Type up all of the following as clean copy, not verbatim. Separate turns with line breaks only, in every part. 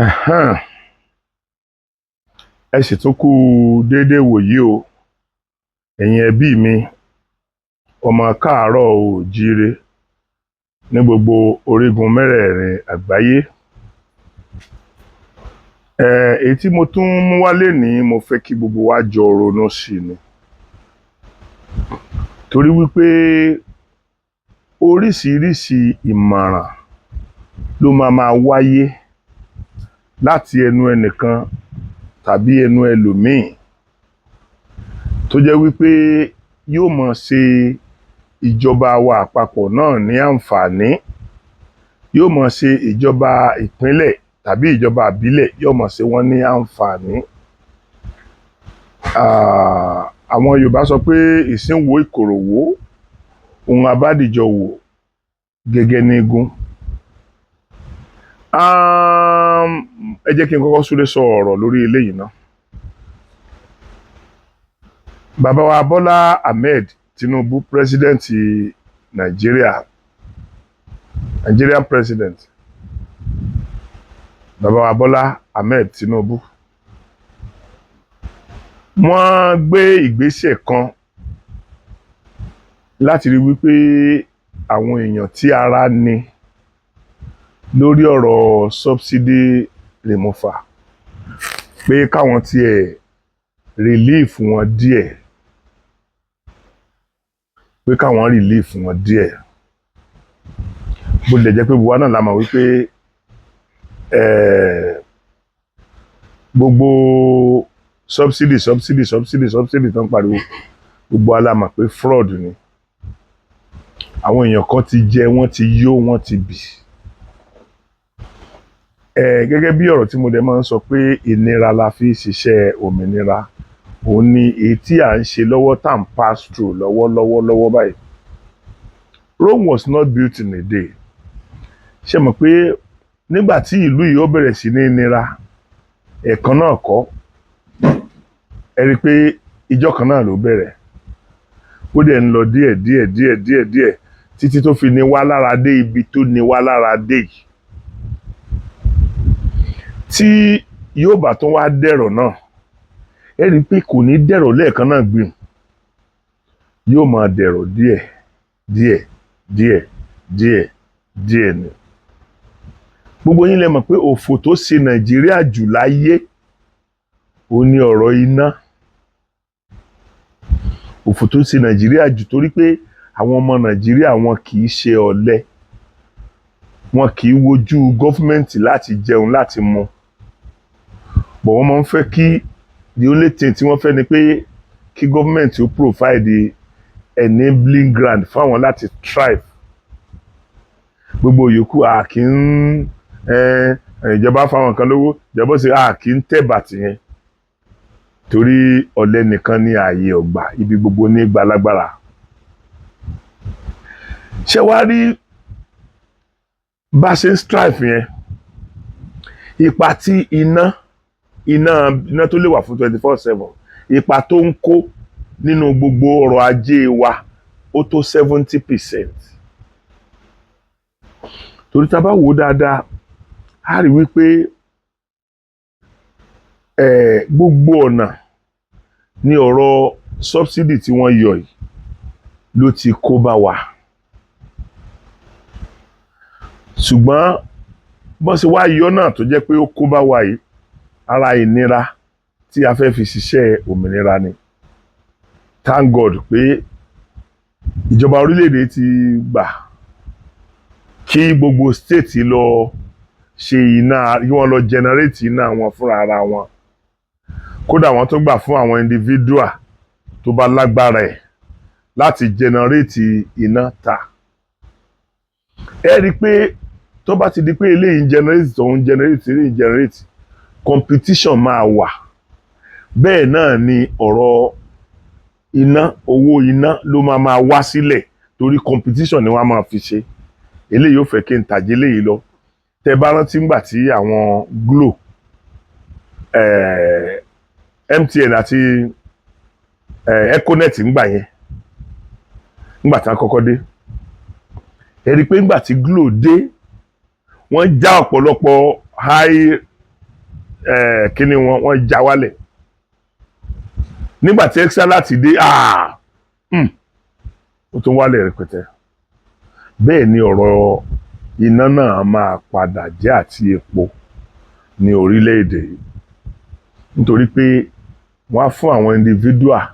Ẹ̀hẹ́n. Ẹ sì tún kú déédéé wòyí o, ẹ̀yin ẹbí mi, ọmọ káàárọ̀ oòjíire ní gbogbo orígun mẹ́rẹ̀ẹ̀rin àgbáyé. Èyí tí mo tún mú wá lénìí, mo fẹ́ kí gbogbo wa jọ ronú sí i ni. Torí wípé oríṣiríṣi ìmọ̀ràn ló máa máa wáyé láti ẹnu ẹnìkan tàbí ẹnu ẹlòmíì tó jẹ́ wípé yóò máa ṣe ìjọba wa àpapọ̀ náà ní àǹfààní, yóò máa ṣe ìjọba ìpínlẹ̀ tàbí ìjọba ìbílẹ̀, yóò máa ṣe wọ́n ní àǹfààní. Àwọn Yorùbá sọ pé ìsín wò ìkòròwò, ohun a bá dìjọ wò gẹ́gẹ́ ní gún. Ẹ jẹ́ kí n kọ́kọ́ súré sọ ọ̀rọ̀ lórí eléyìí ná. Bàbá wa Bọ́lá Ahmed Tinubu, president Nàìjíríà, Nigerian president, bàbá wa Bọ́lá Ahmed Tinubu, wọ́n gbé ìgbésẹ̀ kan láti rí wípé àwọn èèyàn tí ara ní lórí ọ̀rọ̀ subsidy removal, pé káwọn tiẹ̀ relief wọn díẹ̀, pé káwọn relief wọn díẹ̀. Bó tilẹ̀ jẹ́ pé gbogbo wa náà la mọ̀ wípé gbogbo subsidy, subsidy, subsidy, subsidy tó ń pariwo, gbogbo wa la mọ̀ pé fraud ni. Àwọn èèyàn kan ti jẹ, wọ́n ti yó, wọ́n ti bì. Gẹ́gẹ́ bí ọ̀rọ̀ tí mo dẹ̀ máa ń sọ pé ìnira la fi ṣiṣẹ́ òmìnira, òun ni èyí tí à ń ṣe lọ́wọ́, tá à ń pass through lọ́wọ́lọ́wọ́ lọ́wọ́ báyìí. Rome was not built in a day. Ṣé mọ̀ pé nígbà tí ìlú yìí ó bẹ̀rẹ̀ sí ní nira, ẹ̀ẹ̀kan náà kọ́? Ẹ rí i pé ìjọ kan náà ló bẹ̀rẹ̀, ó dẹ̀ ń lọ díẹ̀ díẹ̀ díẹ̀ díẹ̀ díẹ̀ títí tó fi ní wá lára dé ibi tó ní wá lára dé yìí. Tí yóò bá tún wá dẹ̀rọ̀ náà, ẹ rí i pé kò ní dẹ̀rọ̀ lẹ́ẹ̀kan náà gbìm, yóò máa dẹ̀rọ̀ díẹ̀ díẹ̀ díẹ̀ díẹ̀ díẹ̀ ni. Gbogbo yín lẹ mọ̀ pé òfò tó ṣe Nàìjíríà jù láyé, ó ní ọ̀rọ̀ iná. Òfò tó ṣe Nàìjíríà jù, torí pé àwọn ọmọ Nàìjíríà, wọn kì í ṣe ọ̀lẹ, wọn kì í wojú government láti jẹun, láti mu bọ̀. Wọ́n máa ń fẹ́ kí, the only thing tí wọ́n fẹ́ ni pé kí government ó provide enabling ground fáwọn láti thrive. Gbogbo yòókù, a kì í ìjọba fáwọn kan lówó, ìjọba ó sì, a kì í tẹ̀bà tìyẹn, torí ọ̀lẹ nìkan ní ààyè ọ̀gbà ibi gbogbo ní gbalágbára. Ṣé wàá rí bá a ṣe ń strive yẹn, ipa tí iná tó lè wà fún 24/7, ipa tó ń kó nínú gbogbo ọrọ̀ ajé wa, ó tó 70%. Torí tá a bá wò ó dáadáa, a rí wípé gbogbo ọ̀nà ní ọ̀rọ̀ subsidy tí wọ́n yọ yìí ló ti kó bá wa. Ṣùgbọ́n bọ́n ṣe wá yọ náà, tó jẹ́ pé ó kó bá wa yìí, ara ìnira tí a fẹ́ fi ṣiṣẹ́ òmìnira ni. Thank God pé ìjọba orílẹ̀-èdè ti gbà kí gbogbo state lọ ṣe iná, kí wọ́n lọ generate iná wọn fúnra ara wọn. Kódà, wọ́n tún gbà fún àwọn individual tó bá lágbára ẹ̀ láti generate iná ta. Ẹ rí i pé tó bá ti di pé eléyìí ń generate, tó ń generate, eléyìí ń generate, competition máa wà. Bẹ́ẹ̀ náà ni ọ̀rọ̀ iná, owó iná ló máa máa wá sílẹ̀, torí competition ni wọ́n á máa fi ṣe. Eléyìí ó fẹ́ kí n tàjé eléyìí lọ. Tẹ́ bá rántí ńgbà tí àwọn Glo, MTN àti Econet ńgbà yẹn, ńgbà tí wọ́n kọ́kọ́ dé, ẹ rí i pé ńgbà tí Glo dé, wọ́n já ọ̀pọ̀lọpọ̀ high Kíní wọn wọ́n já wálẹ̀ nígbà tí Etisalat dé. Ó tún wálẹ̀ rẹpẹtẹ. Bẹ́ẹ̀ ni ọ̀rọ̀ iná náà máa padà jẹ́ àti epo ní orílẹ̀-èdè yìí, nítorí pé wọ́n á fún àwọn individual,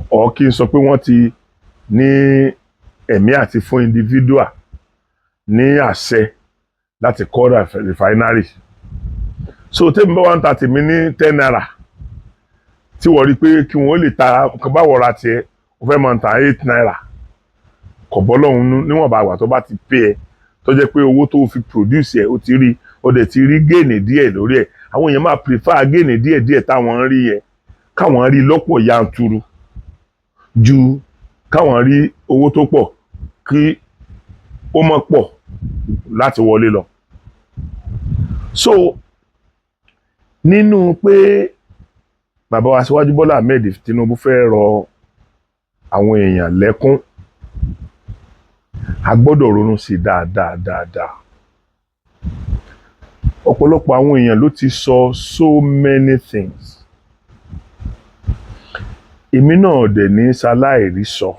or kí n sọ pé wọ́n ti ní ẹ̀mí àti fún individual ní àṣẹ láti kọ́ refinery. So tẹ́mi bá wá ń ta tèmi ní ₦10, tí wọ́n rí pé kí wọ́n lè ta báwọ̀ ra tiẹ̀, ó fẹ́ máa ta ₦8, kò bọ́ lọ́hùn. Níwọ̀nba àgbà tó bá ti pay ẹ, tó jẹ́ pé owó tó fi produce ẹ̀ ó ti rí, ó dẹ̀ ti rí gain díẹ̀ lórí ẹ̀, àwọn èèyàn máa prefer gain díẹ̀ díẹ̀ táwọn ń rí yẹn, káwọn rí lọ́pọ̀ yanturu, ju káwọn rí owó tó pọ̀ kí ó mọ́ pọ̀ láti wọlé lọ. So nínú pé bàbá wa Aṣíwájú Bọ́lá Ahmed Tinubu fẹ́ rọ àwọn èèyàn lẹ́kún, a gbọ́dọ̀ ronú sí i dáadáa dáadáa. Ọ̀pọ̀lọpọ̀ àwọn èèyàn ló ti sọ so many things. Èmi náà dẹ̀ ní ṣaláìrí sọ,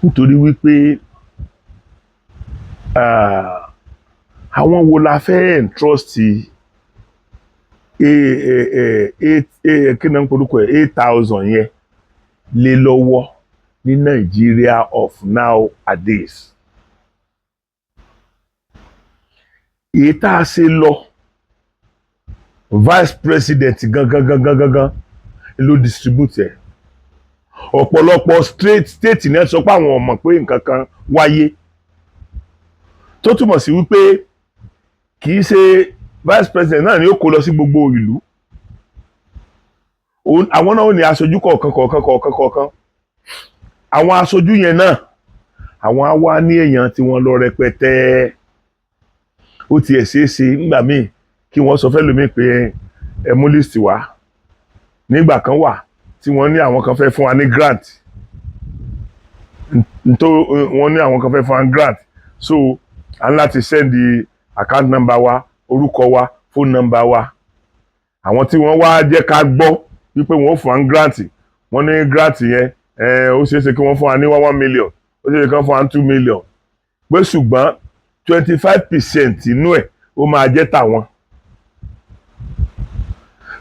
nítorí wípé àwọn wo la fẹ́ entrust eight, kí ni wọ́n ń porúkọ ẹ̀, 8,000 yẹn lé lọ́wọ́ ní Nàìjíríà of nowadays? Èyí tá a ṣe lọ, vice president gangan gangan gangan ló distribute ẹ̀. Ọ̀pọ̀lọpọ̀ state ní ẹ sọ pé àwọn ò mọ̀ pé nǹkan kan wáyé, tó túmọ̀ sí wípé kì í ṣe vice president náà ni ó kó lọ sí gbogbo ìlú. Àwọn náà ó ní aṣojú kọ̀ọ̀kan kọ̀ọ̀kan kọ̀ọ̀kan kọ̀ọ̀kan. Àwọn aṣojú yẹn náà, àwọn á wá ní èèyàn tí wọ́n lọ rẹpẹtẹ. Ó tiẹ̀ ṣeé ṣe nígbà míì kí wọ́n sọ fẹ́lòmíì pé ẹ mú list wá. Nígbà kan wà tí wọ́n ní àwọn kan fẹ́ fún wa ní grant, ntó wọ́n ní àwọn kan fẹ́ fún wa ní grant, so a ní láti send account number wa, orúkọ wa, phone number wa. Àwọn tí wọ́n wá jẹ́ ká gbọ́ wípé wọ́n ó fún wa ní grant, wọ́n ní grant yẹn, ó ṣeé ṣe kí wọ́n fún wa ní 1 1 million, ó ṣeé ṣe kí wọ́n fún wa ní 2 million, pé ṣùgbọ́n 25% inú ẹ̀ ó máa jẹ́ tàwọn.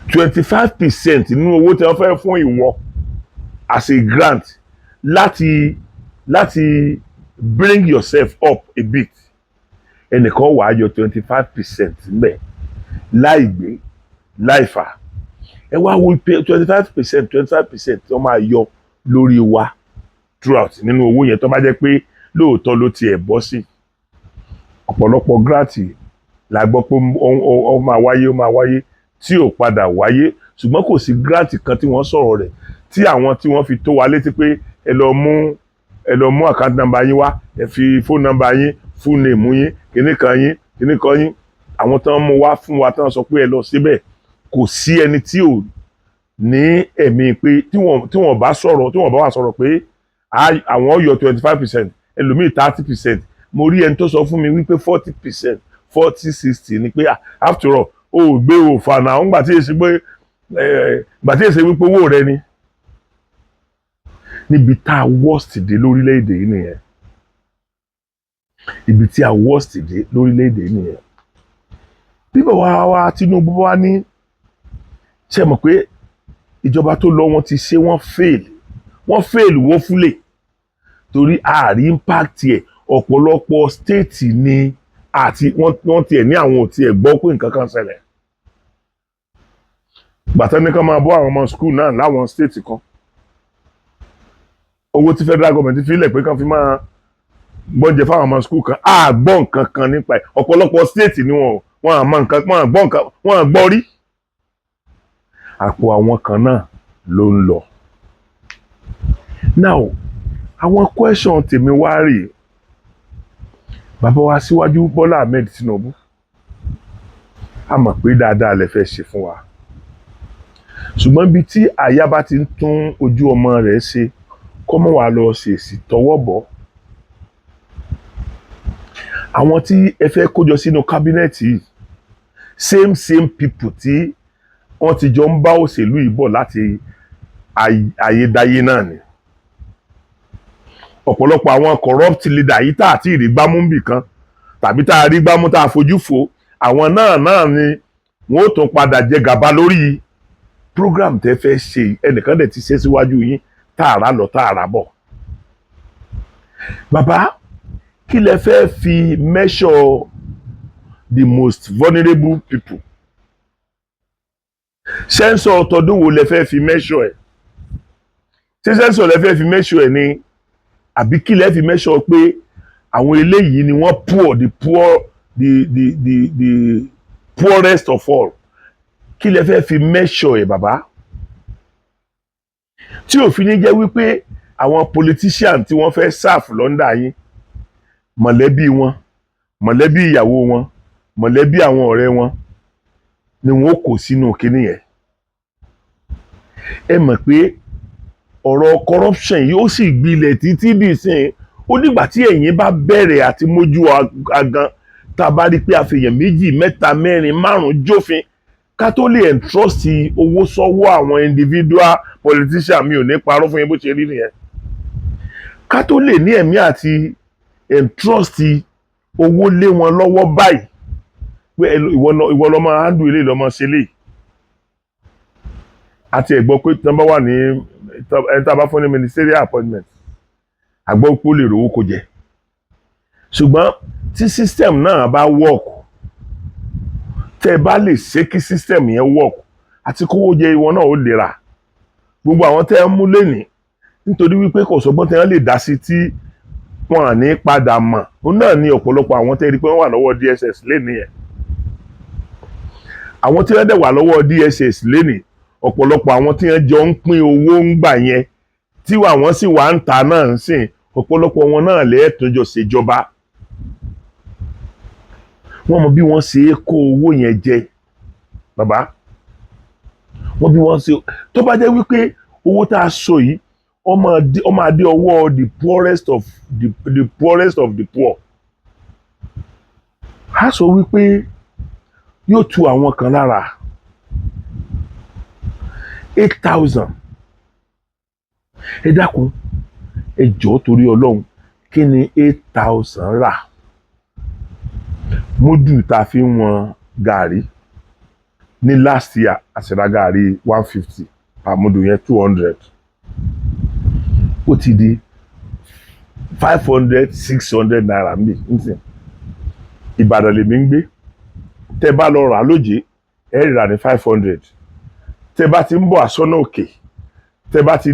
25% nínú owó tí wọ́n fẹ́ fún ìwọ as a grant láti bring yourself up a bit, ẹnìkan wàá yọ 25% ńbẹ̀ láì gbé láì fà. Ẹ wá wo 25%, 25% tí wọ́n máa yọ lórí wa throughout nínú owó yẹn, tó bá jẹ́ pé lóòótọ́ ló tiẹ̀ bọ́ sí. Ọ̀pọ̀lọpọ̀ grant la gbọ́ pé ó máa wáyé, ó máa wáyé, tí ò padà wáyé. Ṣùgbọ́n kò sí grant kan tí wọ́n sọ̀rọ̀ rẹ̀ tí àwọn tí wọ́n fi tó wa létí pé ẹ lọ mú account number yín wá, ẹ fi phone number yín, full name yín, kíní kan yín, kíní kan yín. Àwọn tán mú wá fún wa, tán sọ pé ẹ lọ síbẹ̀, kò sí ẹni tí ò ní ẹ̀mí pé tí wọ́n bá sọ̀rọ̀, tí wọ́n bá wà sọ̀rọ̀ pé àwọn yọ 25%, ẹlòmíì 30%. Mo rí ẹni tó sọ fún mi wípé 40%, 40-60 ni, pé after all, o ò gbé o fà náà ńgbà tí èsì pé gbà tí èsì wípé owó rẹ ni. Níbi tá a worst dé lórílẹ̀‐èdè yìí nìyẹn. Ibi tí a worst dé lórílẹ̀‐èdè yìí nìyẹn. Bí bàbá wa Tinubu wá ní, ṣe mọ̀ pé ìjọba tó lọ, wọ́n ti ṣe, wọ́n fail, wọ́n fail woefully, torí ààrí impact ẹ̀. Ọ̀pọ̀lọpọ̀ state ni àti wọ́n tiẹ̀ ní àwọn ò tiẹ̀ gbọ́ pé nǹkan kan ṣẹlẹ̀. Gbàtẹ́ ní ká máa bọ́ àwọn ọmọ school náà láwọn state kan, owó tí federal government fi lẹ̀ pé kán fi máa gbọ́njẹ fáwọn ọmọ school kan, á gbọ́ nǹkan kan nípa ẹ̀. Ọ̀pọ̀lọpọ̀ state ni wọ́n àmọ́ nǹkan, wọ́n gbọ́ nǹkan, wọ́n gbọ́ rí. Àpò àwọn kan náà ló ń lọ. Now, àwọn question tèmi wá rèé. Bàbá wa Síwájú Bọ́lá Ahmed Tinubu, a mọ̀ pé dáadáa lẹ fẹ́ ṣe fún wa, ṣùgbọ́n ibi tí àyà bá ti ń tún ojú ọmọ rẹ̀ ṣe, kọ́ mọ́ wa lọ ṣèṣì tọwọ́ bọ̀. Àwọn tí ẹ fẹ́ kójọ sínú cabinet yìí, Same same people tí wọ́n ti jọ ń bá òṣèlú yìí bọ̀ láti ayédáyé náà ni. Ọ̀pọ̀lọpọ̀ àwọn corrupt leader yìí tá àti ìrí gbámú bì kan tàbí tá a rí gbámú tá a fojú fo, àwọn náà ni wọ́n ó tún padà jẹ gàba lórí program tẹ́ fẹ́ ṣe. Ẹnìkan dẹ̀ ti ṣe síwájú yín, tààrà lọ tààrà bọ̀. Bàbá, kí lẹ fẹ́ fi measure the most vulnerable people? Census tọdún wo lẹ fẹ́ fi measure ẹ̀? Ṣé census lẹ fẹ́ fi measure ẹ̀ ni, àbí kí lẹ fi measure pé àwọn eléyìí ni wọ́n poor, the poorest of all? Kí lẹ fẹ́ fi measure ẹ̀, bàbá, tí òfin ní jẹ́ wípé àwọn politician tí wọ́n fẹ́ serve l'under yín, mọ̀lẹ́bí wọn, mọ̀lẹ́bí ìyàwó wọn, mọ̀lẹ́bí àwọn ọ̀rẹ́ wọn ni wọ́n kó sínú kinní yẹn? Ẹ mọ̀ pé ọ̀rọ̀ corruption yìí, ó sì gbilẹ̀ títí dìsín. Ó dìgbà tí ẹ̀yin bá bẹ̀rẹ̀ àti mójú agan, tá a bá rí i pé àfihàn méjì, mẹ́ta, mẹ́rin, márùn-ún jófin, ká tó lè entrust owó sọ́wọ́ àwọn individual politician. Mi ò ní parọ́ fún yín, bó ṣe rí nìyẹn. Ká tó lè ní ẹ̀mí àti entrust owó lé wọn lọ́wọ́ báyìí pé ìwọ lọ máa handle ilé, lọ máa ṣe lè. Àti ẹ̀ gbọ́ pé tí wọ́n bá wà ní ẹni tá a bá fún ní ministerial appointment, àgbọ̀ pé ó lè rówó kó jẹ. Ṣùgbọ́n tí system náà bá work, tẹ́ ẹ bá lè ṣe kí system yẹn work, àti kówó jẹ ìwọ náà ó lè rà. Gbogbo àwọn tẹ́ ẹ mú lénìí, nítorí wípé kò sọgbọ́n tẹ́ ẹ lè dá sí tí wọn à ní padà mọ̀, òun náà ní ọ̀pọ̀lọpọ̀ àwọn tẹ́ ẹ rí pé wọ́n wà lọ́wọ́ DSS lénìí yẹn. Àwọn tí wọ́n dẹ̀ wà lọ́wọ́ DSS lénìí, ọ̀pọ̀lọpọ̀ àwọn tí wọ́n jọ ń pín owó ń gbà yẹn, tí àwọn sì wà ń ta náà ń sìn, ọ̀pọ̀lọpọ̀ wọn náà lẹ́ẹ̀túnjọ ṣèjọba. Wọ́n mọ bí wọ́n ṣe é kó owó yẹn jẹ, bàbá. Wọ́n bí wọ́n ṣe. Tó bá jẹ́ wípé owó tá a sọ yìí, ó máa dé ọwọ́ the poorest of the poorest of the poor, a sọ wípé yóò tu àwọn kan lára. 8,000, ẹ dákun, ẹ jọ̀ọ́, torí Ọlọ́run, kí ni 8,000 rà? Múdù tá a fi ń wọn gàrí ní last year, a sì ra gàrí 150 per múdù yẹn, 200, ó ti di 500, ₦600 níbí nísìn. Ìbàdàn lèmi ń gbé. Tẹ́ bá lọ rà lóje, ẹ rà ní 500. Tẹ́ bá ti ń bọ̀ àsọ́nà òkè, tẹ́ bá ti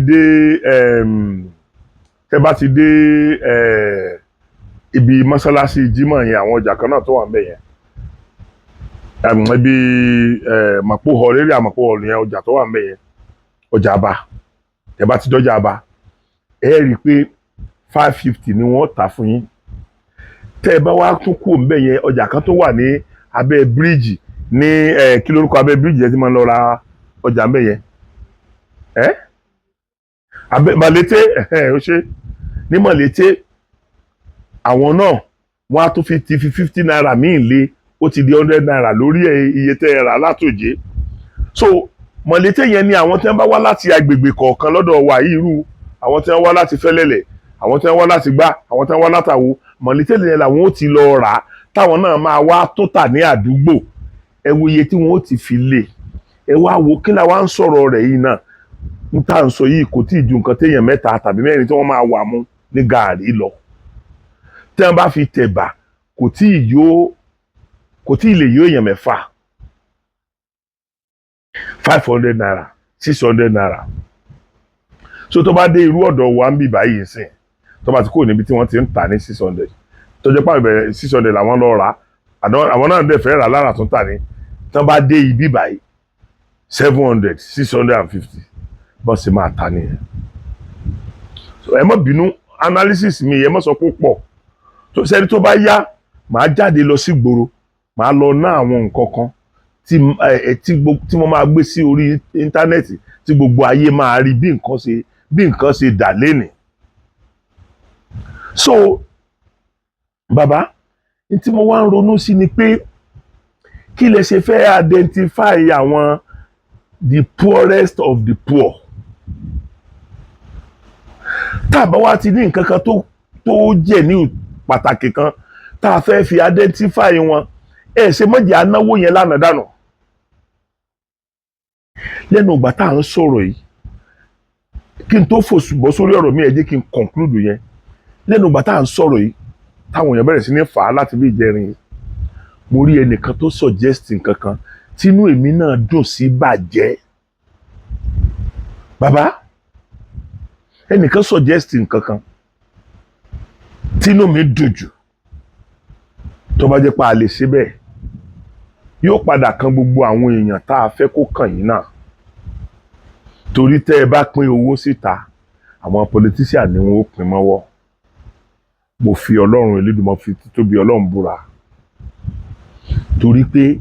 dé ibi mọ́sálásí Jímọ̀ yẹn, àwọn ọjà kan náà tó wà ń bẹ̀ yẹn, ibi Mapo Hall, eré Mapo Hall yẹn, ọjà tó wà ń bẹ̀ yẹn, ọjà àbá, tẹ́ bá ti dọ́jà àbá, ẹ rí i pé 550 ni wọ́n tà fún yín. Tẹ́ ẹ bá wá tún kúrò ń bẹ̀ yẹn, ọjà kan tó wà ní abẹ́ bíríìjì ní kí lórúkọ abẹ́ bíríìjì yẹn tí máa ń lọ ra ọjà ń bẹ̀ yẹn? Ẹ abẹ́ Màlété. Ó ṣe ní Màlété. Àwọn náà wọ́n á tún fi ti fi ₦50 míì lé, ó ti di ₦100 lórí iye tẹ́ ẹ rà látòjé. So Mọ̀lété yẹn ni àwọn tí wọ́n bá wá láti agbègbè kọ̀ọ̀kan lọ́dọ̀ wa yìí, irú àwọn tí wọ́n wá láti Fẹ́lẹ́lẹ̀, àwọn tí wọ́n wá láti gbá, àwọn tí wọ́n wá látàwo, Mọ̀lété yẹn làwọn ó ti lọ rà á, táwọn náà máa wá tó tà ní àdúgbò. Ẹ wo iye tí wọ́n ó ti fi lé. Ẹ wá wo kí la wá ń sọ̀rọ̀ rẹ̀ yìí náà. Ń tà ń sọ yìí kò tí ì ju nǹkan téèyàn mẹ́ta tàbí mẹ́rin tí wọ́n máa wà mú ní gàárì lọ. Tí wọ́n bá fi tẹ̀bà, kò tí ì yó, kò tí ì lè yó èèyàn mẹ́fà. ₦500, ₦600. So tó bá dé irú ọ̀dọ̀ wa ń bì báyìí sìn, tó bá ti kúrò níbi tí wọ́n ti ń tà ní 600, tó jẹ́ pàmò ìbẹ̀rẹ̀ 600 làwọn lọ rà á, àwọn náà dẹ̀ fẹ́ rà lára tó ń tà ní, tí wọ́n bá dé ibi báyìí, 700, 650, bọ́n sì máa ta nìyẹn. So ẹ má bínú, analysis mi, ẹ má sọ pé ó pọ̀ tó sẹ́ni. Tó bá yá, màá jáde lọ sí gbòòrò, màá lọ ná àwọn nǹkan kan tí ẹ tí mo máa gbé sí orí íńtánẹ́ẹ̀tì tí gbogbo ayé máa rí bí nǹkan ṣe dà lénìí. So bàbá, ní tí mo wá ń ronú sí ni pé Kí lẹ ṣe fẹ́ identify àwọn the poorest of the poor, tá a bá wá ti ní nǹkan kan tó jẹ́ ní pàtàkì kan tá a fẹ́ fi identify wọn? Ẹ ṣe mọ̀jẹ̀ anáwó yẹn lánàá dànù. Lẹ́nu ìgbà tá à ń sọ̀rọ̀ yìí, kí n tó fò bọ́ sórí ọ̀rọ̀ mi, ẹ jẹ́ kí n conclude yẹn. Lẹ́nu ìgbà tá à ń sọ̀rọ̀ yìí, táwọn èèyàn bẹ̀rẹ̀ sí ní fà á láti bí ìjẹrin yìí, mo rí ẹnìkan tó suggest nǹkan kan tínú èmi náà dùn sí bàjẹ́. Bàbá, ẹnìkan suggest nǹkan kan tínú mi dùn jù. Tó bá jẹ́ pé a lè ṣe bẹ́ẹ̀, yóò padà kan gbogbo àwọn èèyàn tá a fẹ́ kó kàn yín náà, torí tẹ́ ẹ bá pín owó síta, àwọn politician ni wọ́n ó pín mọ́wọ́. Mo fi Ọlọ́run Elédùmarè, fi títóbi Ọlọ́run búra, torí pé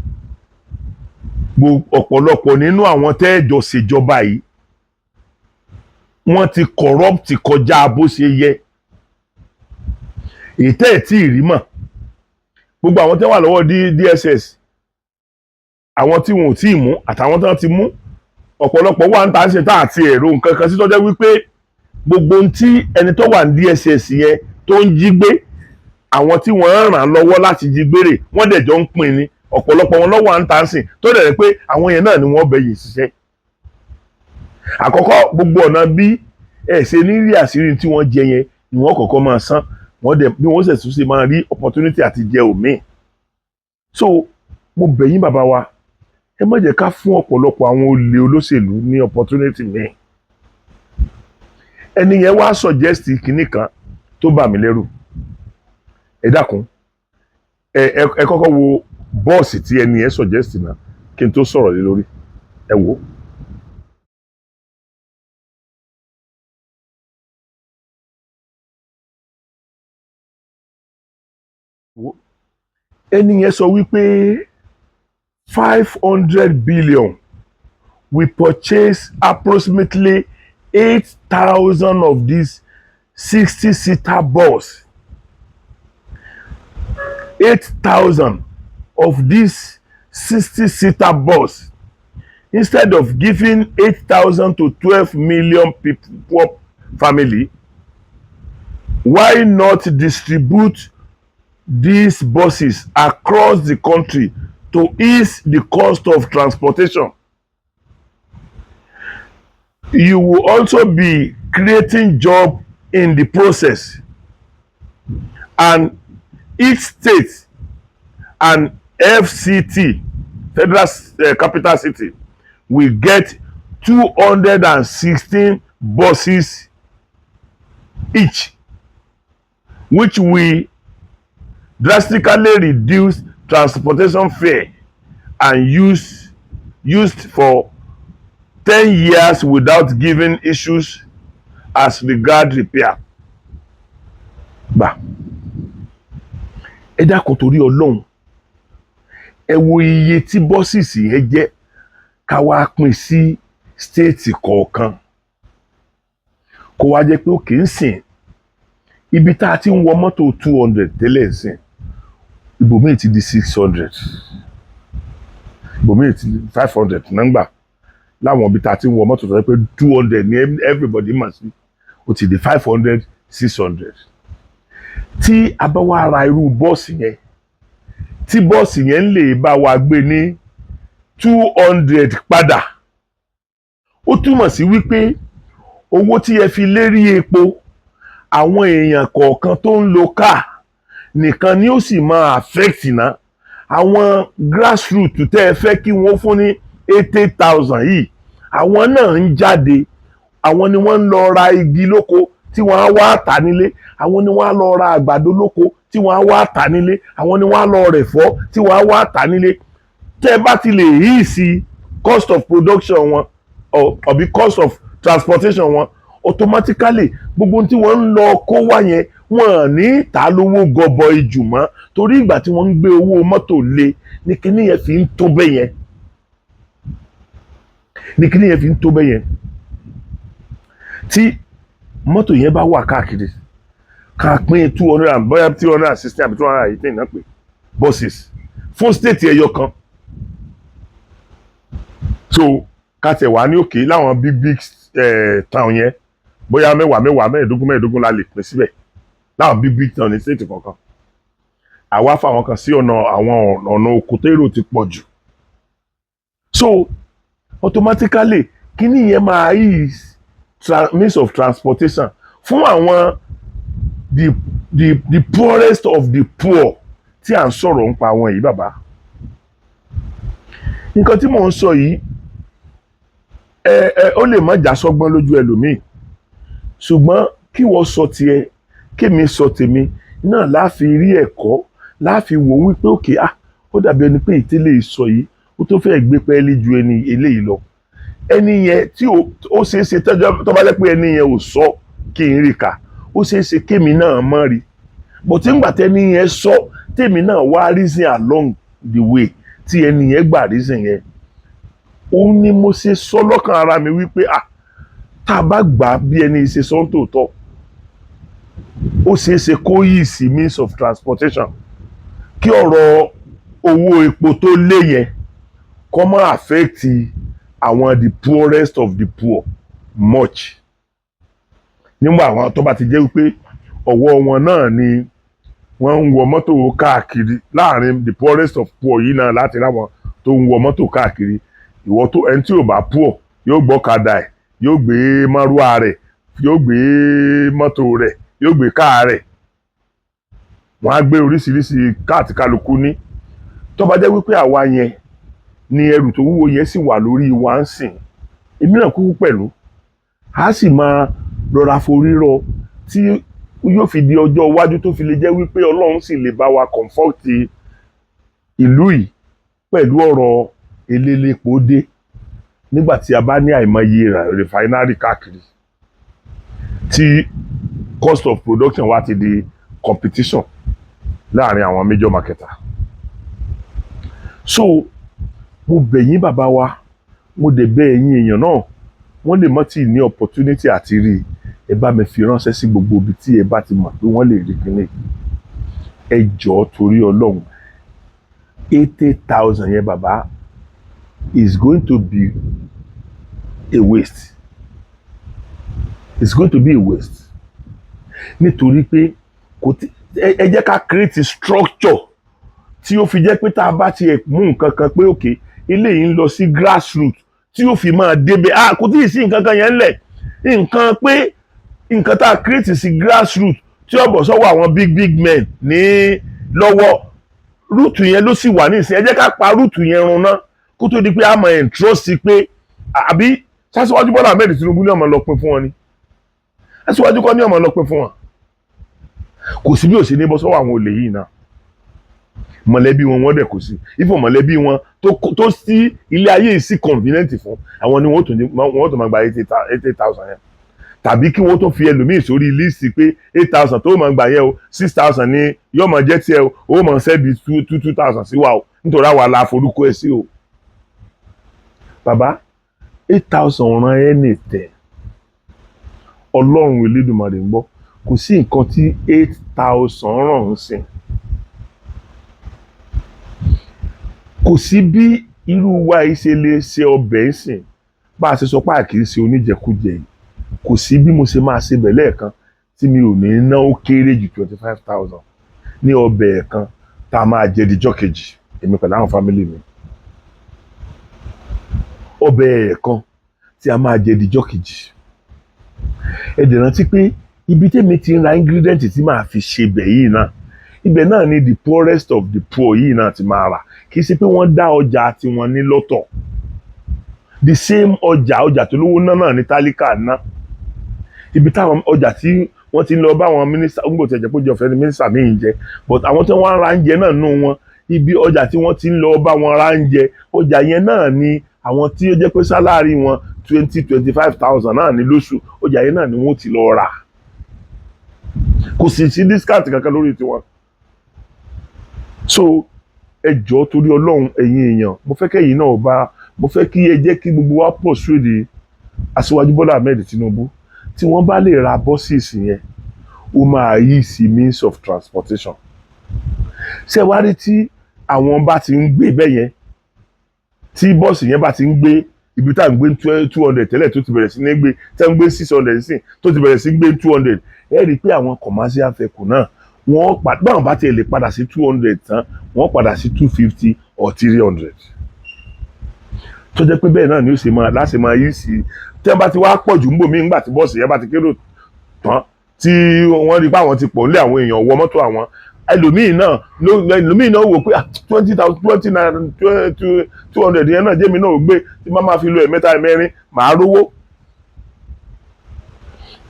ọ̀pọ̀lọpọ̀ nínú àwọn tẹ́ ẹ jọ ṣèjọba yìí, wọ́n ti corrupt kọjá bó ṣe yẹ. Èyí tẹ́ ẹ̀ tí ì rí mọ̀, gbogbo àwọn tẹ́ wà lọ́wọ́ DSS, àwọn tí wọn ò tí ì mú àtàwọn tí wọ́n ti mú, ọ̀pọ̀lọpọ̀ wà ń tà ṣe tá àti èrò nǹkan kan sí, tọ́jọ́ wípé gbogbo ohun tí ẹni tó wà ní DSS yẹn tó ń jí gbé, àwọn tí wọ́n ń ràn lọ́wọ́ láti jí gbére, wọ́n dẹ̀ jọ ń pín ni. Ọ̀pọ̀lọpọ̀ wọn lọ́wọ́ à ń tà sìn tó dẹ̀ rẹ̀ pé àwọn yẹn náà ni wọ́n bẹ̀ yìí ṣiṣẹ́. Àkọ́kọ́, gbogbo ọ̀nà bí ẹ ṣe ní rí àṣírí tí wọ́n jẹ yẹn ni wọ́n kọ́kọ́ máa san. Wọ́n dẹ̀ bí wọ́n ṣẹ̀ tún ṣe máa rí opportunity àti jẹ òmíì. So mo bẹ̀ yín, bàbá wa, ẹ má jẹ́ ká fún ọ̀pọ̀lọpọ̀ àwọn olè olóṣèlú ní opportunity míì. Ẹni yẹn wá suggest kinní kan tó bà mí lẹ́rù. Ẹ dákun, ẹ kọ́kọ́ wo bọ́ọ̀sì tí ẹni yẹn suggest náà kí n tó sọ̀rọ̀ lé lórí. Ẹ wò ó. Wò. Ẹni yẹn sọ wípé 500 billion, we purchase approximately 8,000 of these 60-seater bus, 8,000 of this 60-seater bus, instead of giving 8,000 to 12 million people, poor family. Why not distribute these buses across the country to ease the cost of transportation? You will also be creating job in the process, and each state and FCT, Federal Capital City, will get 216 buses each, which will drastically reduce transportation fare and used for 10 years without giving issues as regard repair. Gbà, ẹ dákun, torí Ọlọ́run, ẹ wo iye tí buses yẹn jẹ́, ká wá pín sí state kọ̀ọ̀kan, kó wá jẹ́ pé ó kì í sìn ibi tá a ti ń wọ mọ́tò 200 tẹ́lẹ̀ sìn, ibòmíì ti di 600, ibòmíì ti di 500 nọ́ngbà. Láwọn ibi tá a ti ń wọ mọ́tò tó jẹ́ pé 200 ní everybody mọ̀ sí, ó ti di 500, 600. Tí a bá wá ra irú bọ́ọ̀sì yẹn, tí bọ́ọ̀sì yẹn ń lè bá wa gbé ní 200 padà, ó túmọ̀ sí wípé owó tí ẹ fi lérí epo, àwọn èèyàn kọ̀ọ̀kan tó ń lo káà nìkan ni ó sì máa affect ná. Àwọn grassroots tẹ́ ẹ fẹ́ kí wọ́n fún ní 80,000 yìí, àwọn náà ń jáde, àwọn ni wọ́n ń lọ ra igi lóko tí wọ́n á wá tà nílé, àwọn ni wọ́n á lọ ra àgbàdo lóko tí wọ́n á wá tà nílé, àwọn ni wọ́n á lọ rẹ̀fọ́ tí wọ́n á wá tà nílé. Tẹ́ ẹ bá ti lè ease cost of production wọn or cost of transportation wọn, automatically gbogbo ohun tí wọ́n ń lọ kó wá yẹn, wọ́n ní ta lówó gọbọi jù mọ́, torí ìgbà tí wọ́n ń gbé owó mọ́tò lé ní kíní yẹn fi ń tó bẹ́ẹ̀ yẹn, ní kíní yẹn fi ń tó bẹ́ẹ̀ yẹn. Tí mọ́tò yẹn bá wà káàkiri, ká pín 200 and bóyá 216 àbí 218 náà pé buses fún state ẹyọ kan. So ká tiẹ̀ wá ní òkè láwọn big big town yẹn, bóyá mẹ́wàá mẹ́wàá, mẹ́ẹ̀ẹ́dógún mẹ́ẹ̀ẹ́dógún la lè pín síbẹ̀ láwọn big big town ní state kọ̀ọ̀kan. Àwa fáwọn kan sí ọ̀nà, àwọn ọ̀nà oko térò ti pọ̀ jù. So automatically, kíní yẹn máa ease means of transportation fún àwọn the poorest of the poor tí à ń sọ̀rọ̀ nípa àwọn yìí. Bàbá, nǹkan tí mò ń sọ yìí, ẹ ẹ ó lè má já sọ́gbọ́n lójú ẹlòmíì, ṣùgbọ́n kí wọ́n sọ tiẹ̀, kémi sọ tèmi náà, láfi rí ẹ̀kọ́, láfi wò wípé òkè, ah, ó dàbí ẹni pé ìtẹ́lẹ̀ ìsọ yìí, ó tó fẹ́ẹ́ gbé pẹ́ẹ́lí ju ẹni eléyìí lọ. Ẹni yẹn tí ó ṣeé ṣe tọ́jọ́ tó bá jẹ́ pé ẹni yẹn ò sọ kí n rí kà, ó ṣeé ṣe kémi náà mọ́ rí bó tí ń gbà tẹ́ni yẹn sọ, tèmi náà wá reason along the way tí ẹni yẹn gbà reason yẹn. Òun ni mo ṣe sọ lọ́kàn ara mi wípé, ah, tá a bá gbà á bí ẹni ṣe sọ ń tòótọ́, ó ṣeé ṣe kó yìí sí means of transportation, kí ọ̀rọ̀ owó epo tó lé yẹn kó má affect àwọn the poorest of the poor much, nígbà àwọn tó bá ti jẹ́ wípé ọwọ́ wọn náà ni wọ́n ń wọ mọ́tò káàkiri. Láàrin the poorest of poor yìí náà láti ráwọn tó ń wọ mọ́tò káàkiri. Ìwọ tó ẹni tí ò bá poor yóò gbọ́kadà ẹ̀, yóò gbé márúwá rẹ̀, yóò gbé mọ́tò rẹ̀, yóò gbé káà rẹ̀, wọ́n á gbé oríṣiríṣi káà tí kálukú ní. Tó bá jẹ́ wípé àwa yẹn ni ẹrù tó wúwo yẹn sì wà lórí wa ń sìn, èmi náà kúkú pẹ̀lú a sì máa rọra forí rọ tí yóò fi di ọjọ́ iwájú, tó fi lè jẹ́ wípé Ọlọ́run sì lè bá wa comfort ìlú yìí pẹ̀lú ọ̀rọ̀ elélépo dé, nígbà tí a bá ní àìmọye refinery káàkiri, tí cost of production wa ti di competition láàrin àwọn major marketer. So mo bẹ̀ yín, bàbá wa, mo dẹ̀ bẹ̀ ẹ̀yin èèyàn náà, wọ́n lè mọ́ tí ní opportunity àti rí i, ẹ bá mi fi ránṣẹ́ sí gbogbo ibi tí ẹ bá ti mọ̀ pé wọ́n lè rí kíní. Ẹ jọ̀ọ́, torí Ọlọ́run, 80,000 yẹn, bàbá, is going to be a waste. It's going to be a waste, nítorí pé kò tí ẹ jẹ́ ká create structure tí ó fi jẹ́ pé tá a bá tiẹ̀ mú nǹkan kan pé òkè eléyìí ń lọ sí grassroot, tí ó fi máa débẹ̀. Ah, kò tí ì sí nǹkan kan yẹn ńlẹ̀, nǹkan pé nǹkan tá a create sí grassroot tí ó bọ̀ sọ́wọ́ àwọn big big men ní lọ́wọ́, route yẹn ló sì wà nísìnyí. Ẹ jẹ́ ká pa route yẹn run ná, kó tó di pé a mọ̀ entrust pé àbí Aṣíwájú Bọ́lá Ahmed Tinubu ní ọmọ lọ pín fún wọn ni. Aṣíwájú kọ́ ní ọmọ lọ pín fún wọn. Kò sí bí ò sí ní bọ́ sọ́wọ́ àwọn olè yìí náà. Mọ̀lẹ́bí wọn, wọ́n dẹ̀ kò sí ifo mọ̀lẹ́bí wọn tó sí ilé ayé yìí sí convenient fún àwọn ni wọ́n tún máa gba 80,000 yẹn, tàbí kí wọ́n tó fi ẹlòmíì sórí list pé 8,000 tó máa gbà yẹn o, 6,000 ni yóò máa jẹ́ tiẹ̀ o, ó máa send two two two thousand sí wa o, nítorí àwa la forúkọ ẹ̀ sí o. Bàbá, 8,000 ràn ẹ́ nìtẹ̀. Ọlọ́run Elédùmarè ń gbọ́, kò sí nǹkan tí 8,000 ràn ń sìn. Kò sí bí irú wa yìí ṣe lè ṣe ọbẹ̀ ń sìn. Bá a ṣe sọ pé a kì í ṣe oníjẹkújẹ yìí, kò sí bí mo ṣe máa ṣe bẹ̀ lẹ́ẹ̀kan tí mi ò ní ná ó kéré jù 25,000 ní ọbẹ̀ kan tá a máa jẹ dijọ́ kejì, èmi pẹ̀lú àwọn family mi. Ọbẹ̀ ẹ̀kan tí a máa jẹ dijọ́ kejì. Ẹ dẹ̀ rántí pé ibi tèmi ti ń ra ingredient tí màá fi ṣe bẹ̀ yìí náà, ibẹ̀ náà ni the poorest of the poor yìí náà ti máa rà. Kì í ṣe pé wọ́n dá ọjà tiwọn ní lọ́tọ̀. The same ọjà, ọjà tó lówó ná náà ní tálíkà ná. Ibi táwọn ọjà tí wọ́n ti ń lọ bá àwọn mínísítà ń gbò tí ẹ̀jẹ̀ pé oúnjẹ ọ̀fẹ́ ni mínísítà míì ń jẹ, but àwọn tí wọ́n ń ra oúnjẹ náà nù wọn, ibi ọjà tí wọ́n ti ń lọ bá wọn ra oúnjẹ, ọjà yẹn náà ni àwọn tí ó jẹ́ pé salary wọn twenty twenty five thousand náà ní lóṣù, ọjà yẹn náà ni wọ́n ti lọ rà. Kò sì sí discount kankan lórí tiwọn. So ẹ jọ̀ọ́, torí Ọlọ́run, ẹ̀yin èèyàn, mo fẹ́ kẹ́yìn náà bá mo fẹ́ kí ẹ jẹ́ kí gbogbo wa pọ̀ sóde Aṣíwájú Bọ́lá Ahmed Tinubu. Tí wọ́n bá lè ra buses yẹn, ó máa yí sí means of transportation. Ṣé wá rí tí àwọn bá ti ń gbé bẹ́ẹ̀ yẹn, tí bọ́ọ̀sì yẹn bá ti ń gbé Ibi tá à ń gbé 200 tẹ́lẹ̀, tó ti bẹ̀rẹ̀ sí ní gbé, tẹ́ ń gbé 600 sí, tó ti bẹ̀rẹ̀ sí gbé 200, ẹ rí i pé àwọn commercial vehicle náà, wọ́n pa báwọn bá tiẹ̀ lè padà sí 200 tán, wọ́n padà sí 250 or 300, tó jẹ́ pé bẹ́ẹ̀ náà ni ó ṣe máa láti máa yí sí. Tí wọ́n bá ti wá pọ̀ jù ń bò mí ńgbà tí bọ́ọ̀sì yẹn bá ti kérò tán, tí wọ́n rí pé àwọn ti pọ̀ nílé, àwọn èèyàn wọ mọ́tò, àwọn ẹlòmíì náà wò pé 20,000, 20 naira, 200 yẹn náà jẹ́mi náà ò gbé, tí má máa fi lo ẹ̀mẹ́ta, ẹ̀mẹ́rin, màá rówó.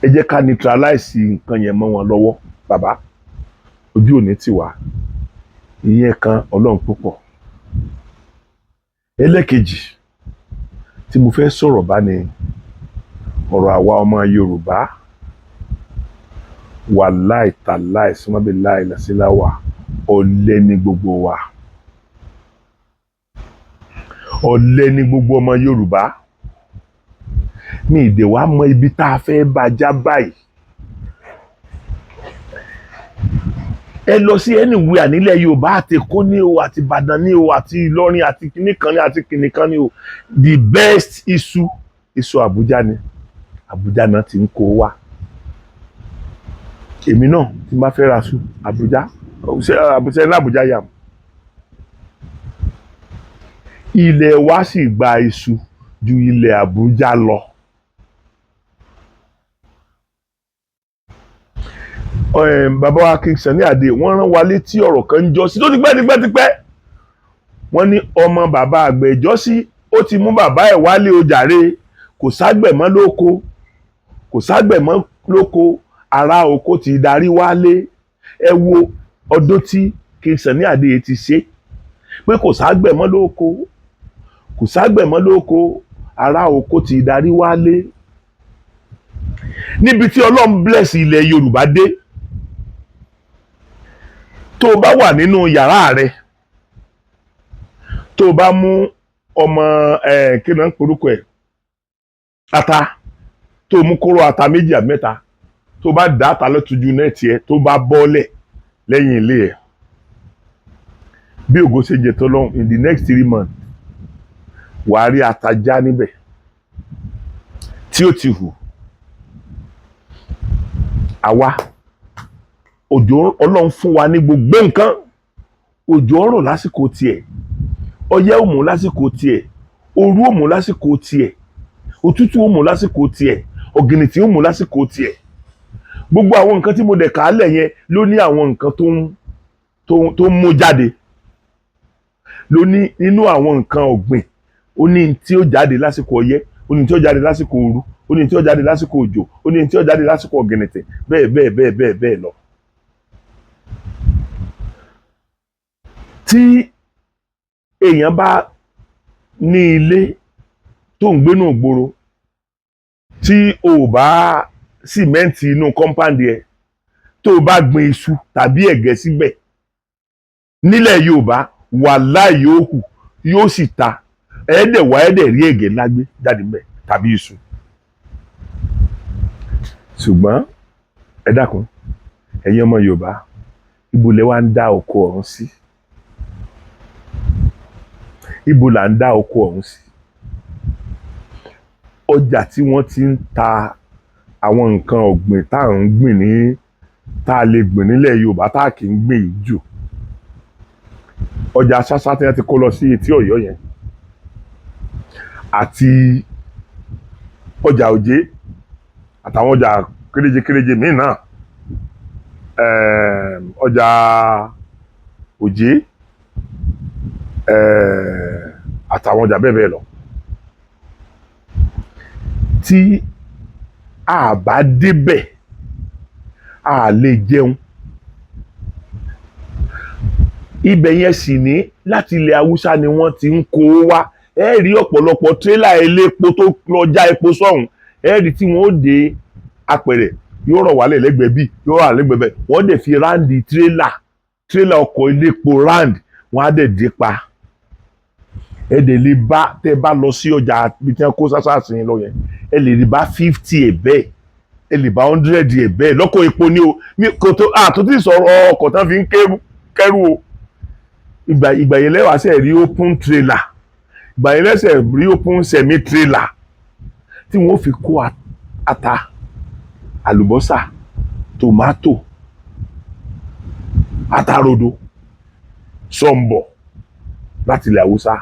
Ẹ jẹ́ ká neutralize nǹkan yẹn mọ́ wọn lọ́wọ́. Bàbá, ojú òní tì wá. Ìyẹn kan, Ọlọ́run púpọ̀. Ẹlẹ́kejì tí mo fẹ́ sọ̀rọ̀ bá ní ọ̀rọ̀ àwa ọmọ Yorùbá. Wàláì tàláì sọmọbí láì lásìláwà, ọ̀lẹ ni gbogbo wa, ọ̀lẹ ni gbogbo ọmọ Yorùbá. Mi ìdè wa mọ ibi tá a fẹ́ bá já báyìí. Ẹ lọ sí anywhere nílẹ̀ Yorùbá, àti Èkó ní o, àti Ìbàdàn ní o, àti Ìlọrin, àti kìnìkan ní, àti kìnìkan ní o, the best iṣu, iṣu Àbújá ni. Àbújá náà ti ń kó wá. Èmi náà tí n bá fẹ́ ra iṣu, Àbújá. Ṣé Àbújá ní Àbújá yam. Ilẹ̀ wa sì gba iṣu ju ilẹ̀ Àbújá lọ. Bàbá wa King Sunny Adé, wọ́n rán wa létí ọ̀rọ̀ kan ń jọ sí tó ti pẹ́ tipẹ́ tipẹ́. Wọ́n ní ọmọ bàbá àgbẹ̀ ìjọ́sí, ó ti mú bàbá ẹ̀ wálé o jàre. Kò ságbẹ̀ mọ́ lóko, kò ságbẹ̀ mọ́ lóko, ará oko ti darí wálé. Ẹ wo ọdún tí King Sunny Adé ti ṣe pé kò ságbẹ̀ mọ́ lóko, kò ságbẹ̀ mọ́ lóko, ará oko ti darí wálé. Níbi tí Ọlọ́run bless ilẹ̀ Yorùbá dé, tó o bá wà nínú yàrá rẹ, tó o bá mú ọmọ ẹ, kí ló ń porúkọ ẹ, ata, tó o mú kóró ata méjì àbí mẹ́ta, tó o bá dà á ta lọ́túnjú nẹ́ẹ̀tì ẹ, tó bá bọ́ọ̀lẹ̀ lẹ́yìn ilé ẹ, bí ògo ṣe jẹ tó lọ́hùn, in the next 3 months, wàá rí ata já níbẹ̀ tí ó ti hù. Àwa, òjò, Ọlọ́run fún wa ní gbogbo nǹkan. Òjò ọ̀rọ̀ lásìkò tiẹ̀, ọyẹ́ ò mú lásìkò tiẹ̀, òru ò mú lásìkò tiẹ̀, òtútù ò mú lásìkò tiẹ̀, ọ̀gìnìtì ò mú lásìkò tiẹ̀. Gbogbo àwọn nǹkan tí mo dẹ̀ kàálẹ̀ yẹn ló ní àwọn nǹkan tó ń mú jáde, ló ní nínú àwọn nǹkan ọ̀gbìn. Ó ní tí ó jáde lásìkò ọyẹ́, ó ní tí ó jáde lásìkò ooru, ó ní tí ó jáde lásìkò òjò, ó ní tí ó jáde lásìkò ọ̀gìnìtì, bẹ́ẹ̀ bẹ́ẹ̀ bẹ́ẹ̀ bẹ́ẹ̀ bẹ́ẹ̀ lọ. Tí èèyàn bá ní ilé tó ń gbénú ìgboro, tí o ò bá sìmẹ́ǹtì inú compound ẹ̀, tó o bá gbin iṣu tàbí ẹ̀gẹ́ síbẹ̀ nílẹ̀ Yorùbá, wàláhì, yóò hù, yóò sì ta. Ẹ̀ẹ́dẹ̀ wá, ẹ̀ẹ́dẹ̀ rí ẹ̀gẹ́ lágbé jáde ńbẹ̀ tàbí iṣu. Ṣùgbọ́n ẹ dákun, ẹ̀yin ọmọ Yorùbá, ibo lẹ wá ń dá oko ọ̀hún sí? Ibo là ń dá oko ọ̀hún sí? Ọjà tí wọ́n ti ń ta àwọn nǹkan ọ̀gbìn tá à ń gbìn ní, tá a lè gbìn nílẹ̀ Yorùbá, tá a kì í gbìn yìí jù, ọjà Ṣáṣá tí wọ́n ti kó lọ sí etí Ọ̀yọ́ yẹn, àti ọjà Òjé, àtàwọn ọjà kéréje kéréje míì náà, ọjà Òjé, àtàwọn ọjà bẹ́ẹ̀ bẹ́ẹ̀ lọ, tí a bá débẹ̀, a lè jẹun. Ibẹ̀ yẹn sì ní láti ilẹ̀ Haúsá ni wọ́n ti ń kó wá. Ẹ rí ọ̀pọ̀lọpọ̀ tírélà elépo tó lọ já epo sọ́hùn. Ẹ rí tí wọ́n ó dé apẹ̀rẹ̀, yóò rọ̀ wálẹ̀ lẹ́gbẹ̀ẹ́ bí yóò rọ̀ lẹ́gbẹ̀ẹ́ bẹ́ẹ̀. Wọ́n dẹ̀ fi round tírélà, tírélà ọkọ̀ elépo round, wọ́n á dẹ̀ dé pa. Ẹ dẹ̀ lè bá, tẹ́ bá lọ sí ọjà bí tí wọ́n kó sáṣá sí lọ yẹn, ẹ lè rí bá 50 ẹ̀ bẹ́ẹ̀, ẹ lè bá 100 ẹ̀ bẹ́ẹ̀ lọ́kọ̀ epo ní o. Mi kò tó àtúntì sọ̀rọ̀ ọkọ̀ tán fi ń kẹ́rù o. Ìgbà yẹn lẹ́wàá sẹ̀ rí open trailer. Ìgbà yẹn lẹ́sẹ̀ rí open semi trailer tí wọ́n fi kó ata, àlùbọ́sà, tòmátò, atarodo, sọ̀ǹbọ̀ láti ilẹ̀ Haúsá.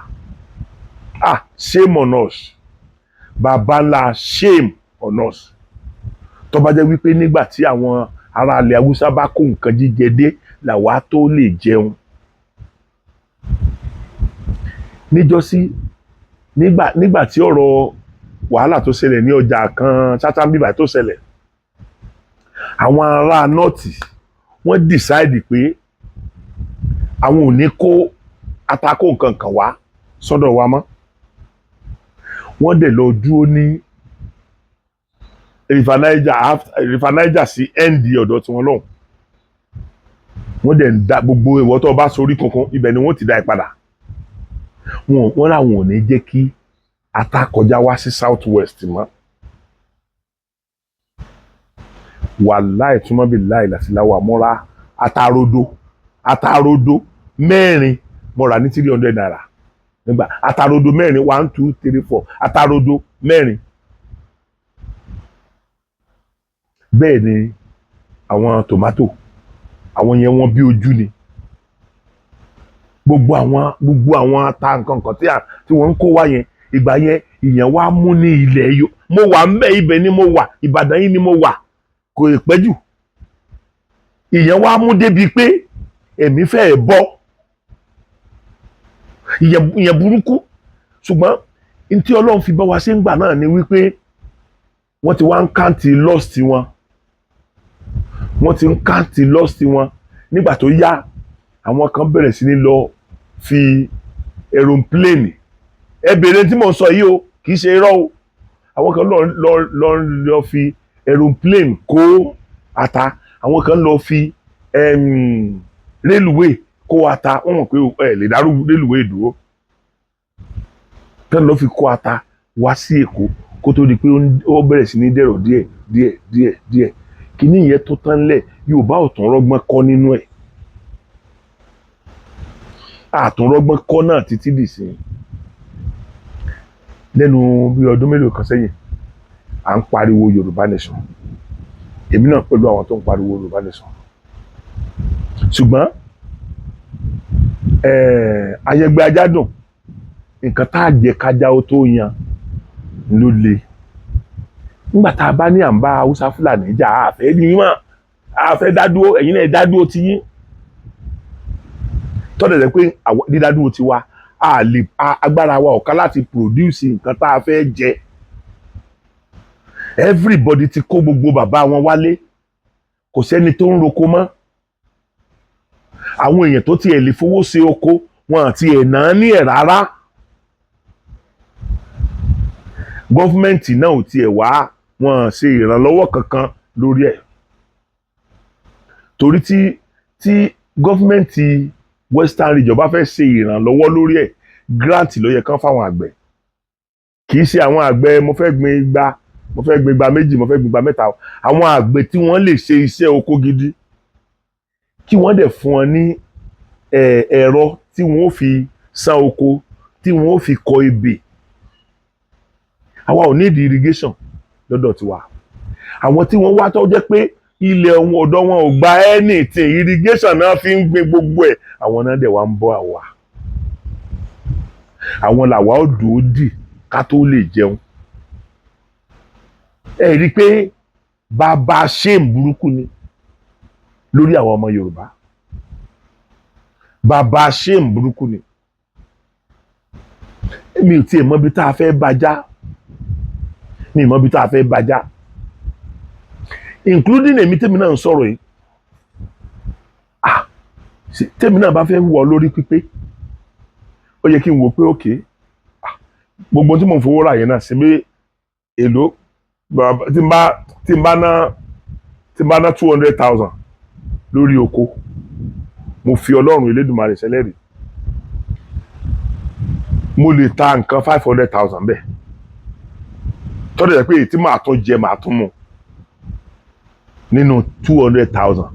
Ah, shame on us! Bàbá ńlá, shame on us! Tó bá jẹ́ wípé nígbà tí àwọn ará ilẹ̀ Haúsá bá kó nǹkan jíjẹ dé làwa tó lè jẹun níjọ́sí, nígbà tí ọ̀rọ̀ wàhálà tó ṣẹlẹ̀ ní ọjà kan sátánbíbà tó ṣẹlẹ̀, àwọn ará North wọ́n decide pé àwọn ò ní kó atakó nǹkan kan wá sọ́dọ̀ wa mọ́. Wọ́n dẹ̀ lọ dúró ní River Niger, River Niger sí end ọ̀dọ̀ tí wọ́n lọ́hùn. Wọ́n dẹ̀ ń da gbogbo ìwọ tó bá sorí kankan, ibẹ̀ ni wọ́n ti dá ẹ padà. Wọ́n làwọn ò ní jẹ́ kí ata kọjá wá sí South West mọ́. Wàláì túmọ̀ bí láì làsíláwà mọ́ra atarodo, atarodo mẹ́rin mo rà ní ₦300 nígbà. Atarodo mẹ́rin, one, two, three, four, atarodo mẹ́rin. Bẹ́ẹ̀ ni àwọn tòmátò, àwọn yẹn wọ́n bí ojú ni. Gbogbo àwọn ata nǹkan kan tí wọ́n ń kó wá yẹn ìgbà yẹn, ìyẹn wá mú ní ilẹ̀ yó. Mo wà ń bẹ̀, ibẹ̀ ni mo wà, Ìbàdàn yìí ni mo wà, kò ì pẹ́ jù. Ìyẹn wá mú débi pé ẹ̀mí fẹ́ẹ̀ bọ́. Ìyẹn burúkú. Ṣùgbọ́n n tí Ọlọ́run fi bá wa ṣe ń gbà náà ni wípé wọ́n ti wá ń count loss wọn, wọ́n ti ń count loss wọn. Nígbà tó yá, àwọn kan bẹ̀rẹ̀ sí ní lọ fi aeroplane. Ẹ bèrè tí mò ń sọ yìí o, kì í ṣe irọ́ o. Àwọn kan lọ fi aeroplane kó ata, àwọn kan lọ fi rélùwé kó ata. Wọ́n mọ̀ pé ẹ lè dárú rélùwé dúró tán, lọ fi kó ata wá sí Èkó kó tó di pé ó bẹ̀rẹ̀ sí ní dẹ̀rọ̀ díẹ̀ díẹ̀ díẹ̀ díẹ̀. Kíní yẹn tó tán lẹ̀, Yorùbá ò tún rọ́gbọ́n kọ́ nínú ẹ̀, àtúnrọ́gbọ́n kọ́ náà títí dì sí. Lẹ́nu bí ọdún mélòó kan sẹ́yìn, à ń pariwo Yorùbá nation. Èmi náà pẹ̀lú àwọn tó ń pariwo Yorùbá nation, ṣùgbọ́n ayẹgbẹ́ ajá dùn. Nǹkan tá a jẹ kájá ó tó yan ló le. Nígbà tá a bá ní à ń bá Haúsá Fúlàní jà, àfẹ́ ní mọ̀, àfẹ́ dádúró. Ẹ̀yin náà dádúró ti yín tọ́lẹ̀ jẹ́ pé dídádúró ti wa, a lè agbára wa ò ká láti produce nǹkan tá a fẹ́ jẹ. Everybody ti kó gbogbo bàbá wọn wálé, kò sẹ́ni tó ń roko mọ́. Àwọn èèyàn tó tiẹ̀ lè fowó ṣe oko wọn àti ẹ̀ náà ní ẹ̀ rárá. Government náà ò tiẹ̀ wá wọn ṣe ìrànlọ́wọ́ kankan lórí ẹ̀, torí tí government Western Region bá fẹ́ ṣe ìrànlọ́wọ́ lórí ẹ̀, grant ló yẹ kán fáwọn àgbẹ̀. Kì í ṣe àwọn àgbẹ̀ mo fẹ́ gbin igba, mo fẹ́ gbin igba méjì, mo fẹ́ gbin igba mẹ́ta. Àwọn àgbẹ̀ tí wọ́n lè ṣe iṣẹ́ oko gidi, kí wọ́n dẹ̀ fún wọn ní ẹ̀rọ tí wọ́n ó fi san oko, tí wọ́n ó fi kọ ebè. Àwa ò need irrigation lọ́dọ̀ tiwa. Àwọn tí wọ́n wá tó jẹ́ pé ilẹ̀ ọ̀dọ̀ wọn ò gba anything, irrigation náà fi ń gbin gbogbo ẹ̀, àwọn náà dẹ̀ wá ń bọ́ àwa. Àwọn làwa ó dùn ó dì ká tó lè jẹun. Ẹ rí i pé bàbá shame burúkú ni lórí àwọn ọmọ Yorùbá. Bàbá shame burúkú ni. Mi ò tiẹ̀ mọ ibi tá a fẹ́ bàjá, mi ò mọ ibi tá a fẹ́ bàjá, including èmi tèmi náà ń sọ̀rọ̀ yìí. Ah, tèmi náà bá fẹ́ wọ lórí pípé, ó yẹ kí n wò pé òkè gbogbo tí mò ń fowó rà yẹn náà ṣe mí èlò. Tí n bá ná 200,000 lórí oko, mo fi Ọlọ́run Elédùmarè ṣẹlẹ́rìí, mo lè ta nǹkan 500,000 bẹ́ẹ̀, tọ́jú ẹ̀ pé èyí tí màá tún jẹ, màá tún mu nínú 200,000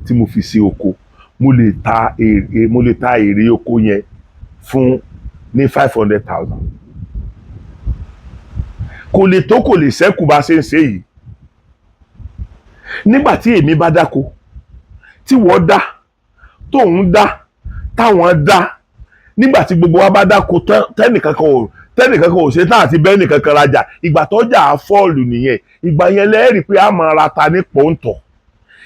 tí mo fi sí oko. Mo lè ta èrè oko yẹn fún Ní 500,000 kò lè tó, kò lè ṣẹ́kù bá ṣe ń ṣe yìí. Nígbà tí èmi bá dáko, tí wọ́n dá, tóun dá, táwọn dá, nígbà tí gbogbo wa bá dáko tán, tẹ́nìkan kan ò ṣe tán àti bẹ́ẹ̀ nìkan kan rajà, ìgbà tọ́jà á fall nìyẹn. Ìgbà yẹn lẹ́ẹ̀rí pé a máa ra ta ní pọ́ńtọ̀.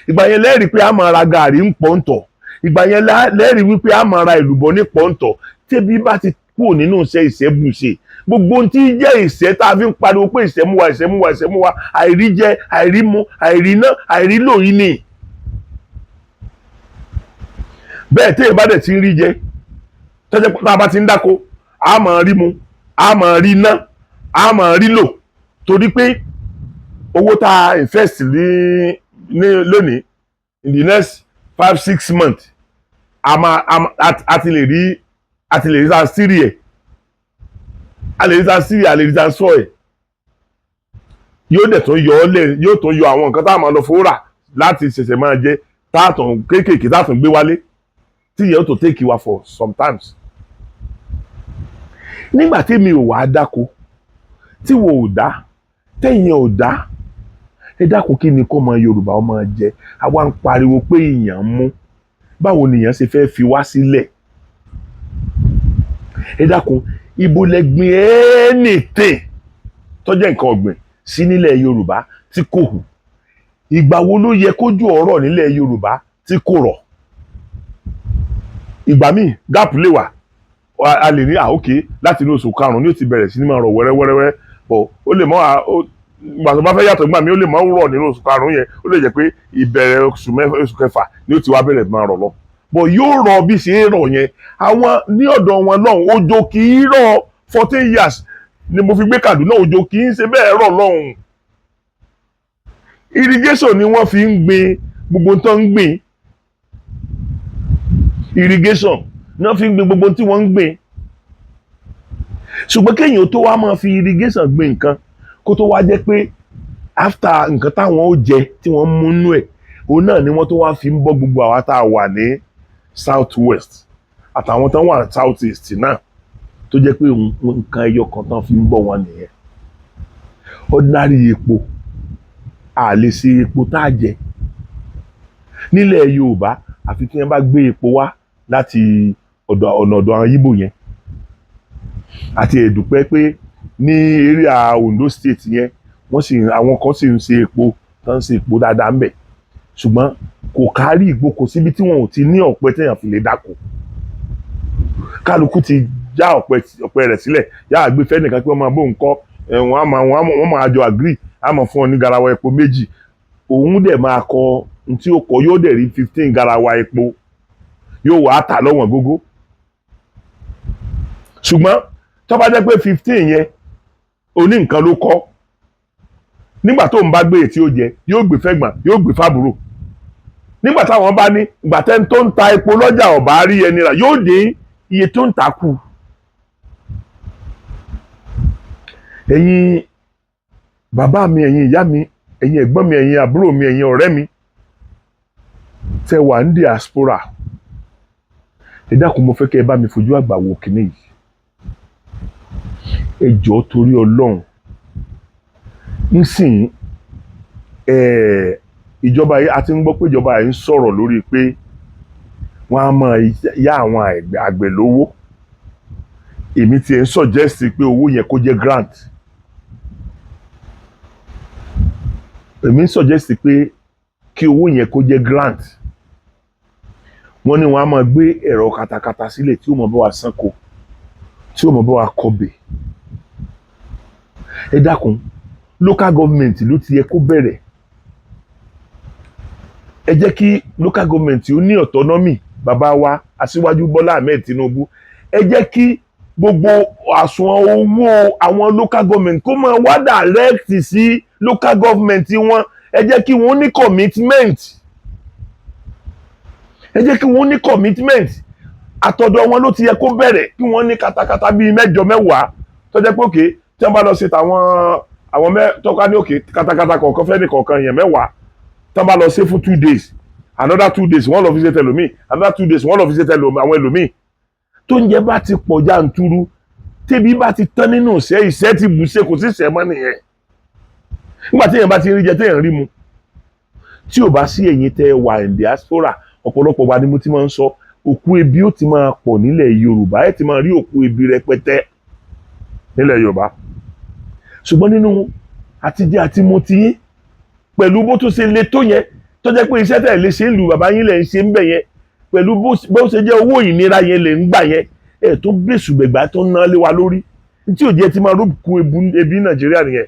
Ìgbà yẹn lẹ́ẹ̀rí pé a máa ra gàrí ń pọ́ńtọ̀. Ìgbà yẹn lẹ́ẹ̀rí wípé a máa ra èlùbọ́ ní pọ́ńtọ̀. Tẹ́bí bá ti kúrò nínú iṣẹ́ ìṣẹ́bùṣe, gbogbo ohun tí jẹ́ ìṣẹ́ tá a fi ń pariwo pé ìṣẹ́ mú wa, ìṣẹ́ mú wa, ìṣẹ́ mú wa, àìríjẹ, àìrímu, àìríná, àìrílò yìí ni. Bẹ́ẹ̀ téèyàn bá dẹ̀ ti ń rí jẹ, tọ́jẹ́ tá a bá ti ń dáko, a máa rí mu, a máa rí ná, a máa rí lò, torí pé owó tá a invest ní lónìí, in the next 5-6 months, a máa a ti lè rí, a ti lè rí times three ẹ̀, a lè rí times three, a lè rí times four ẹ̀. Yóò dẹ̀ tún yọ ọ́ lẹ̀, yóò tún yọ àwọn nǹkan tá a máa lọ fowó rà láti ṣẹ̀ṣẹ̀ máa jẹ, táàtún kéékèèké táàtún gbé wálé, tí yẹn ó tó take wa for sometimes. Nígbà tí mi ò wá dáko, tí wo ò dá, tẹ̀yìn ò dá, ẹ dákun, kí ni kó ọmọ Yorùbá ọmọ jẹ? Àwa ń pariwo pé ìyàn ń mú. Báwo nìyẹn ṣe fẹ́ fi wá sílẹ̀? Ẹ dákun, ibo lẹ gbin anything tó jẹ́ nǹkan ọ̀gbìn sí nílẹ̀ Yorùbá tí kò hù? Ìgbà wo ló yẹ kójú ọ̀rọ̀ nílẹ̀ Yorùbá tí kò rọ̀? Ìgbà míì gap lè wà, a lè ní àókè láti inú oṣù karùn-ún ní ó ti bẹ̀rẹ̀ sí ní máa rọ̀ wẹ́rẹ́wẹ́rẹ́ bọ̀. Ó lè mọ́ ìgbà tó bá fẹ́ yàtọ̀, ìgbà míì ó lè mọ́ rọ̀ nínú oṣù karùn-ún yẹn, ó lè jẹ́ pé ìbẹ̀rẹ̀ oṣù mẹ́fà, oṣù kẹfà ni ó ti wá bẹ̀rẹ̀ máa rọ̀ lọ bọ̀. Yóò rọ̀ bí ṣe é rọ̀ yẹn. Àwọn ní ọ̀dọ̀ wọn lọ́hùn, òjò kì í rọ̀. 14 years ni mo fi gbé Kaduna, òjò kì í ṣe bẹ́ẹ̀ rọ̀ lọ́hùn. Irrigation ni wọ́n fi ń gbin gbogbo tó ń gbìn. Irrigation ni wọ́n fi ń gbin gbogbo tí wọ́n ń gbìn. Ṣùgbọ́n kéèyàn tó wá máa fi irrigation gbin nǹkan, kó tó wá jẹ́ pé after nǹkan táwọn ó jẹ tí wọ́n mú nú ẹ̀, òun náà ni wọ́n tó wá fi ń bọ́ gbogbo àwa tá a wà ní South West àtàwọn tó wà South East náà, tó jẹ́ pé nǹkan ẹyọ kan tán fi ń bọ́ wọn nìyẹn. Ordinary epo, a lè ṣe epo tá a jẹ nílẹ̀ Yorùbá, àfi tí wọ́n bá gbé epo wá láti ọ̀dọ̀ ọ̀nà ọ̀dọ̀ àwọn Yíbò yẹn. Àti ẹ̀dùpẹ́ pé ní area Ondo State yẹn, wọ́n sì, àwọn kan sì ń ṣe epo, tó ń ṣe epo dáadáa ń bẹ̀, ṣùgbọ́n kò kárí ìgbó. Kò síbi tí wọn ò ti ní ọ̀pẹ téèyàn fi lè dáko. Kálukú ti já ọ̀pẹ ọ̀pẹ rẹ̀ sílẹ̀, yáà gbé fẹ́ nìkan pé wọ́n máa bóun kọ́ ẹ̀, wọ́n á máa wọ́n máa jọ agree, á máa fún ọ ní garawa epo méjì. Òun dẹ̀ máa kọ ohun tí ó kọ, yóò dẹ̀ rí 15 garawa epo, yóò wá tà lọ́wọ́n gógó. Ṣùgbọ́n tó bá jẹ́ pé 15 yẹn, oní nǹkan ló kọ́, nígbà tó ń bá gbé ètí ó jẹ, yóò gbé fẹ́gbọ̀n, yóò gbé fábúrò. Nígbà táwọn bá ní ìgbà tẹ́ni tó ń ta epo lọ́jà ọ̀bá rí ẹni rà, yóò dín iye tó ń ta kù. Ẹ̀yin bàbá mi, ẹ̀yin ìyá mi, ẹ̀yin ẹ̀gbọ́n mi, ẹ̀yin àbúrò mi, ẹ̀yin ọ̀rẹ́ mi tẹ́ wà ní diaspora, ẹ dákun, mo fẹ́ kẹ́ ẹ bá mi fojú àgbà wo kinní yìí. Ẹ jọ̀ọ́, torí Ọlọ́run, nísìnyí ìjọba yìí, a ti ń gbọ́ pé ìjọba yìí ń sọ̀rọ̀ lórí pé wọ́n á máa yá àwọn àgbẹ̀ lówó. Èmi tiẹ̀ ń suggest pé owó yẹn kó jẹ́ grant. Èmi ń suggest pé kí owó yẹn kó jẹ́ grant. Wọ́n ní wọ́n á máa gbé ẹ̀rọ katakata sílẹ̀ tí ó máa bá wa ṣánko, tí ó máa bá wa kọbè. Ẹ dákun, local government ló ti yẹ kó bẹ̀rẹ̀. Ẹ jẹ́ kí local government ó ní autonomy. Bàbá wa Aṣíwájú Bọ́lá Ahmed Tinubu, ẹ jẹ́ kí gbogbo àsùnwọ̀n owó àwọn local government kó máa wá direct sí local government wọn. Ẹ jẹ́ kí wọ́n ní commitment, ẹ jẹ́ kí wọ́n ní commitment. Àtọ̀dọ̀ wọn ló ti yẹ kó bẹ̀rẹ̀, kí wọ́n ní katakata bíi mẹ́jọ, mẹ́wàá, tó jẹ́ pé òkè tí wọ́n bá lọ sí tàwọn àwọn mẹ́ tọ́ka ní òkè katakata kọ̀ọ̀kan fẹ́ ní kọ̀ọ̀kan yẹn mẹ́wàá, tí wọ́n bá lọ ṣe fún 2 days, another 2 days wọ́n lọ fi ṣe tẹlòmíì, another 2 days wọ́n lọ fi ṣe tẹlòmíì, àwọn ẹlòmíì tó ń jẹ bá ti pọ̀ jàǹturu. Tẹ́bi bá ti tán nínú ìṣẹ́, ìṣẹ́ ti bù ṣe, kò sí ìṣẹ́ mọ́ nìyẹn. Nígbà téèyàn bá ti rí jẹ, téèyàn rí mu, tí ò bá sí ẹ̀yin tẹ́ ẹ wà in diaspora, ọ̀pọ̀lọpọ̀ wa ni mo ti máa ń sọ, òkú ebi ó ti máa pọ̀ nílẹ̀ Yorùbá. Ẹ ti máa rí òkú ebi rẹpẹtẹ nílẹ̀ Yorùbá. Ṣùgbọ́n nínú àtijẹ àti mu ti yín, pẹ̀lú bó tún ṣe le tó yẹn, tó jẹ́ pé iṣẹ́ tẹ̀ lè ṣe ń lu bàbá yín lẹ̀ ń ṣe ń bẹ̀ yẹn, pẹ̀lú bó ṣe jẹ́ owó ìnira yẹn lè ń gbà yẹn, ẹ̀ tó bẹ̀sùbẹ̀gbà tó ń ná lé wa lórí, tí ò jẹ́ ti máa rúkú ebi Nàìjíríà nìyẹn.